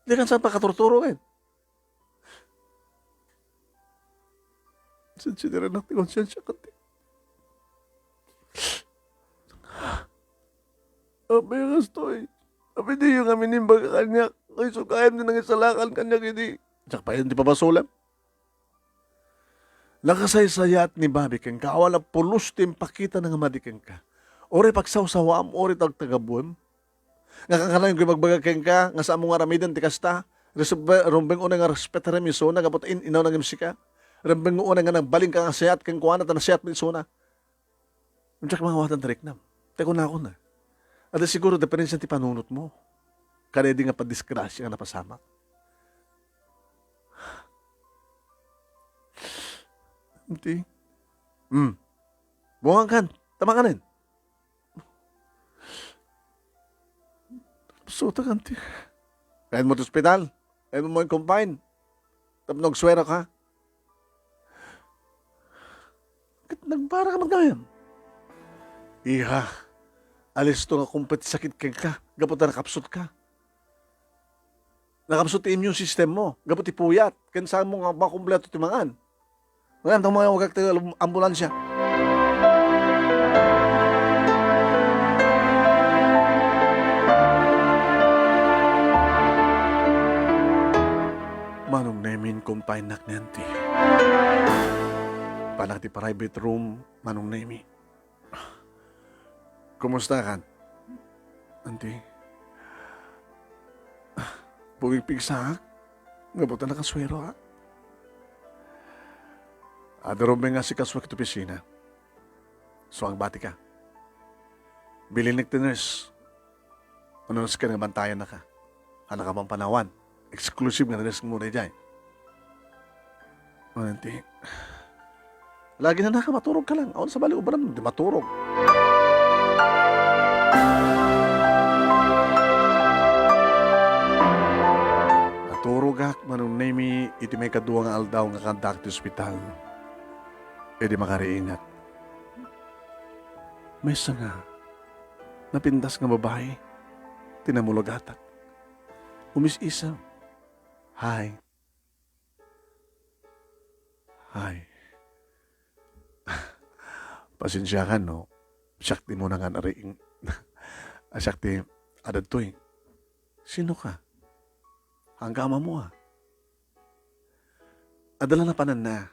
Dikan sa pakaturturo ket. Sinsiniranak ti konsensiak, Auntie. Apay a kastoy? Apay diyo ngamin imbag kaniak, nga isu gayam ti nangisalakan kaniak idi. Diak pay iti pabasolem. Nakasaysayaat ni Bobby kenka, awan a pulos ti impakitana nga madi kenka. Uray pagsawsawam, uray tagtagabuem. Nga kankanayon ko ibagbaga kenka, nga saanmo nga aramiden ti kasta, respe-, rumbeng unay nga respetarem isuna, gapu ta in-inawna ngem sika. Rumbeng unay nga nagbalinka nga sayaat kenkuana, ta nasayaat met isuna. Diak mangawatan ti riknam. Ta kunakon, adda siguro diferensia ti panunotmo kadaydi nga padisgrasia nga napasamak. Enti? Hmm. Buangan kan. Tama kanen. Suta kan ti. Kayan mo ti ospital. Kayan mo confine. Tapno agsuero ka. Ket nagbara ka man gayam. Iha, alisto nga kumpet ti sakit kenka, gapu ta nakapsut ka. Nakapsut ti immune system mo, gapu ti puyat, ken saanmo nga makumpleto ti mangan. Ngayon, tamo nga wagak ti ambulansya. Manong Nemi, in-confine-nak ni Auntie. Panak ti private room, Manong Nemi. Kumusta kan? Auntie? Pumigpigsaak? Gapu ta nakasuero, ha? Adda rumbeng nga asikasuak iti opisina. So, agbatika. Bilinek ti nurse. Ano nas ken nga bantayannaka? Anak a mampanawan. Exclusive nga nurse mo daydiay. Ano ti? Lagi na naka, maturog ka lang. Awan sa bali, ubram, di maturog. Naturogak, Manong Nemi, iti maikadua nga aldaw nga kaantaak ti ospital. Idi makariingak. Maysa nga napintas nga babai ti namulagatak. Umis-isem. Hi. Hi. Pasensiakan no siak ti umuna nga nariing. Siak ti adadtoy. Sino ka? Haan ka amamo, a. Adda la napananna.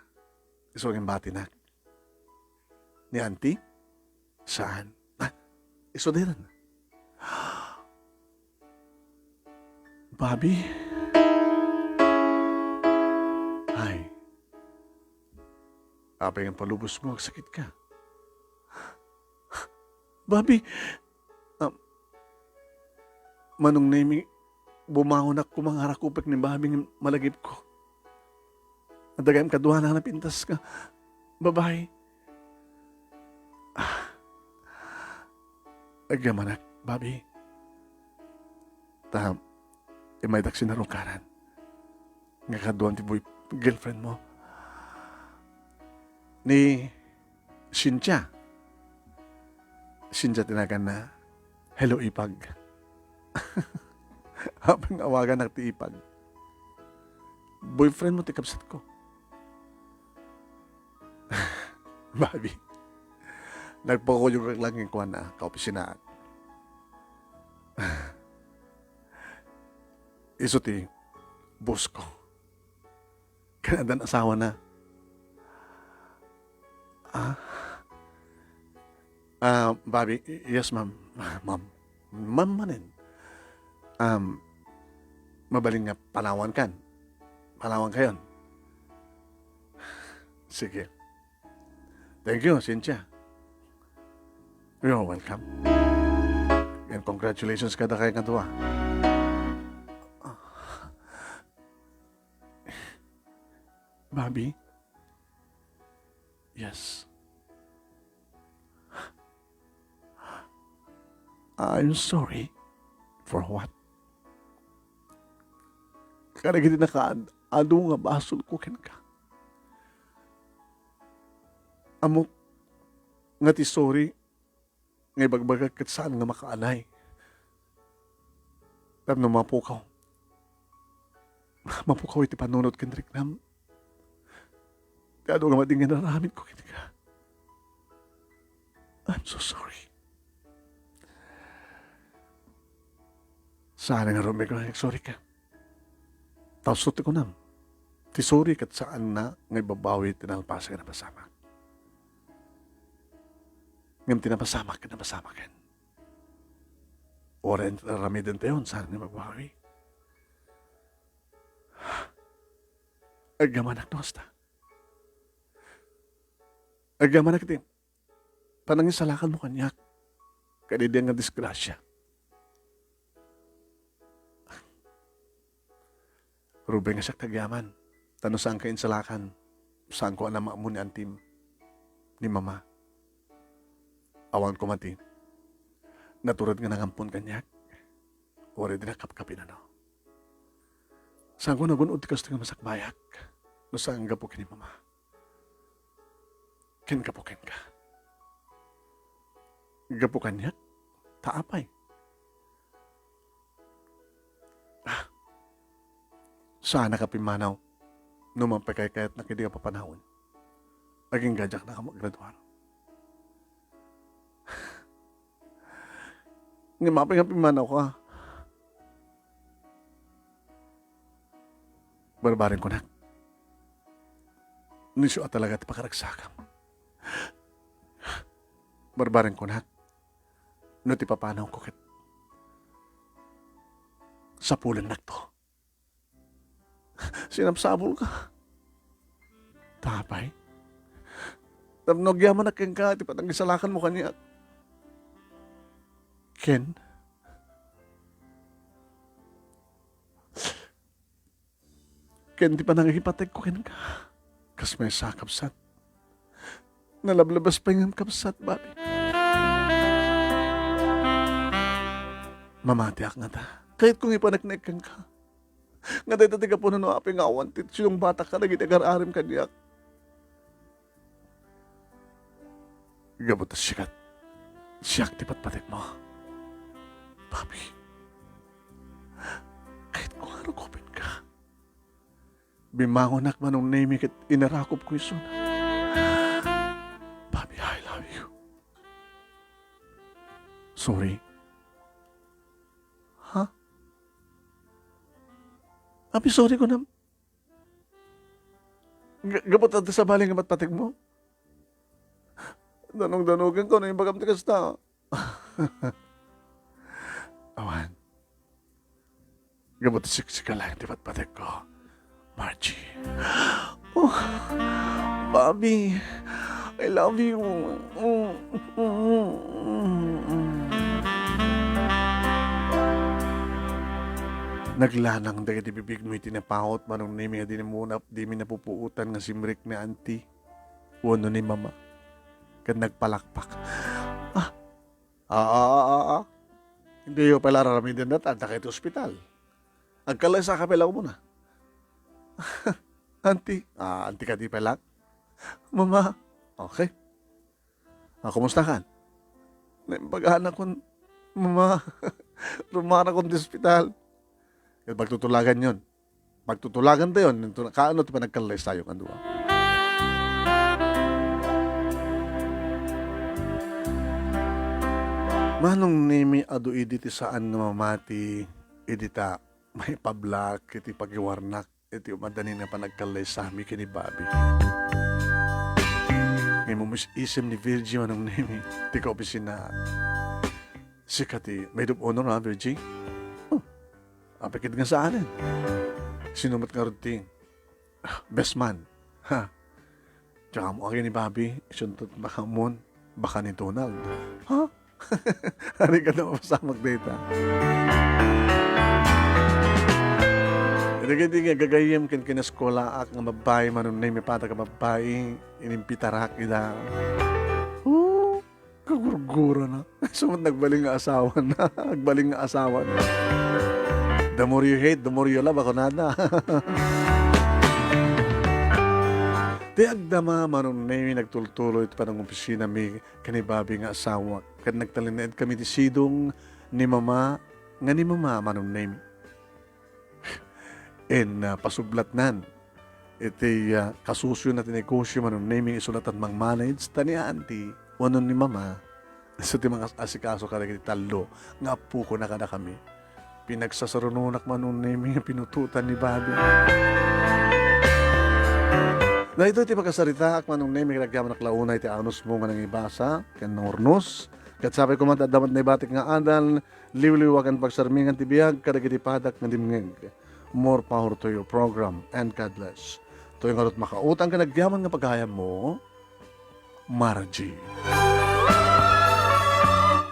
Isu nga imbatinak. Ni Auntie? Saan? Ah, isu daytan. Bobby? Ay. Apay nga palubos mo, agsakit ka? Bobby, ah, Manong Nemi, bumangonak koma nga arakupek ni Bobby nga malagipko. Adda gayam kaduana nga napintas nga babai. Ah. Agyamanak, Bobby. Ta, imaydak sinarukaran. Nga kaduan ti boy-, girlfriend mo. Ni Cynthia. Cynthia ti naganna. Hello, ipag. Apay nga awaganak ti ipag? Boyfriend mo ti kabsatko. Bobby, nagpakuyogak lang kenkuana, kaopisinaak. Isu ti boss ko. Ken addan asawana. Ah? Ah, Bobby, y-, yes, ma'am. Ah, ma'am. Ma'am manen. Um, mabalin nga panawankan. Panawankayon. Sige. Thank you, Cynthia. You're welcome. And congratulations kadakayo nga dua. Bobby? Yes. I'm sorry. For what? Kadagiti nakaad-adu nga basol ko kenka. Ammok nga ti sorry nga ibagbagak ket saan nga makaanay. Tapno mapukaw. Mapukaw iti panunot ken riknam. Ti adu nga madinggen aramid ko kenka. I'm so sorry. Saan nga rumiko nga sorry ka? Tapos ti kunam, ti sorry ket saanna nga ibabawi ti nalpasen nga napasamak. Ngem ti napasamak ket napasamaken. Uray aramidentayon saan nga mabawi. Agyamanak no kasta. Agyamanak iti panangisalakanmo kaniak. Kadidi nga disgrasya. Ruben nga siak ti agyaman, ta no saanka insalakan, saanko a namaammo ni antim, ni mama. Awan koma ti natured nga nangampon kaniak, uray di nakapkapinano. Saanko nagun-od ti kastoy nga masakbayak, no saan gapu ken ni mama. Ken gapu kenka. Gapu kaniak? Ta apay? Ah, saannak a pimmanaw no mapakaykayatnak idi a papanawen. Agingga diak nakagraduar. Ngem apay nga pimmanawka? Barbareng kunak, no isu a talaga ti pakaragsakam. Barbareng kunak, no ti papanawko ket sapulennakto. Sinapsapulka. Ta apay? Tapno agyamanak kenka iti panangisalakanmo kaniak. Ken, ken ti panangikipategko kenka. Kas maysa, kabsat. Nalablabas pay ngem, kabsat, Bobby. Mamatiak ngata. Kayatko nga ipaneknek kenka. Nga dayta ti gapuna no apay nga awan ti sinungbatak kadagiti agar-arim kaniak. Gapu ta siak, siak ti patpategmo. Bobby, kayatko nga rukopenka. Bimmangonak manong Nemi ket inarakopko isuna. Bobby, I love you. Sorry. Ha? Abi, sorry kunam. Ga-, gapu ta sabali nga patpategmo? Danong-danogenko no imbagam ti kasta. Awan. Gapu ta siksika laeng ti patpategko, Margie. Oh, Bobby, I love you. Naglanang dagiti bibigmo iti napaut, manong Nemi, a dimi napupuotan nga simrek ni Auntie wenno ni Mama. Ken nagpalakpak. Ah, ah, ah, ah, ah. Diyo pay la ar-aramiden dayta, adda kayo iti ospital. Agkallaysaka pay la umuna. Auntie, ah, auntie kadi pay la. Mama, okay. Ah, kumusta kan? Naimbaganak kun, Mama, rumarakon ti ospital. Ket pagtutulaganyon. Magtutulagantayon, kaano ti panagkallaysayo nga dua. Manong Nemi, adu idi ti saan nga mamati idi ta maipablak iti pagiwarnak iti umadda ni nga panagkallaysami ken ni Bobby. Ngem umis-isem ni Virgie, Manong Nemi, ti kaopisina. Sika ti maid of honor, ha, Virgie? Oh, apikit nga saanen. Sino met ngarud ti best man? Ha? Diak ammo agi ni Bobby, isuntot baka mon, baka ni Donald. Ha? Ari ka na mapasamak data. Iti kiti nga gagayyem ken kinaskuelaak nga babbai, Manong Nemi, pata ka babbai, inimbitarak ida. Oh, kagurgura na. Sumat nagbaling nga asawa na. Nagbaling nga asawa na. The more you hate, the more you love, ako nada. Ti agdama, Manong Nemi, nagtultuloy iti panangopisina mi ken ni Bobby nga asawa, ket nagtalinaed kami ti sidong ni Mama, nga ni Mama, Manong Nemi. In, ah, pasublatnan iti, ah, kasusyo na ti negosyo, Manong Nemi, isu latta ti mang-manage, ta ni Auntie wenno ni Mama, isu ti mangas-asikaso kadagiti tallo nga appokona kadakami. Pinagsasarunonak, Manong Nemi, nga pinutotan ni Bobby. Daytoy ti pakasaritaak, Manong Nemi, ket agyamanak la unay ti anusmo nga nangibasa ken nangurnos. Ket sapay koma ta adda met naibatik nga adal, liwliwa ken pagsarmingan ti biag kadagiti padak nga dimngeg. More power to your program, and God bless. Toy ngarud makautang ken agyaman nga pagayammo, Margie.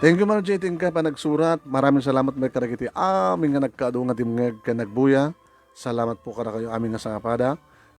Thank you, Margie, iti inka panagsurat. Maraming salamat met kadagiti amin nga nagkaadu nga dimngeg ken nagbuya. Salamat po kadakayo amin nga sangapada.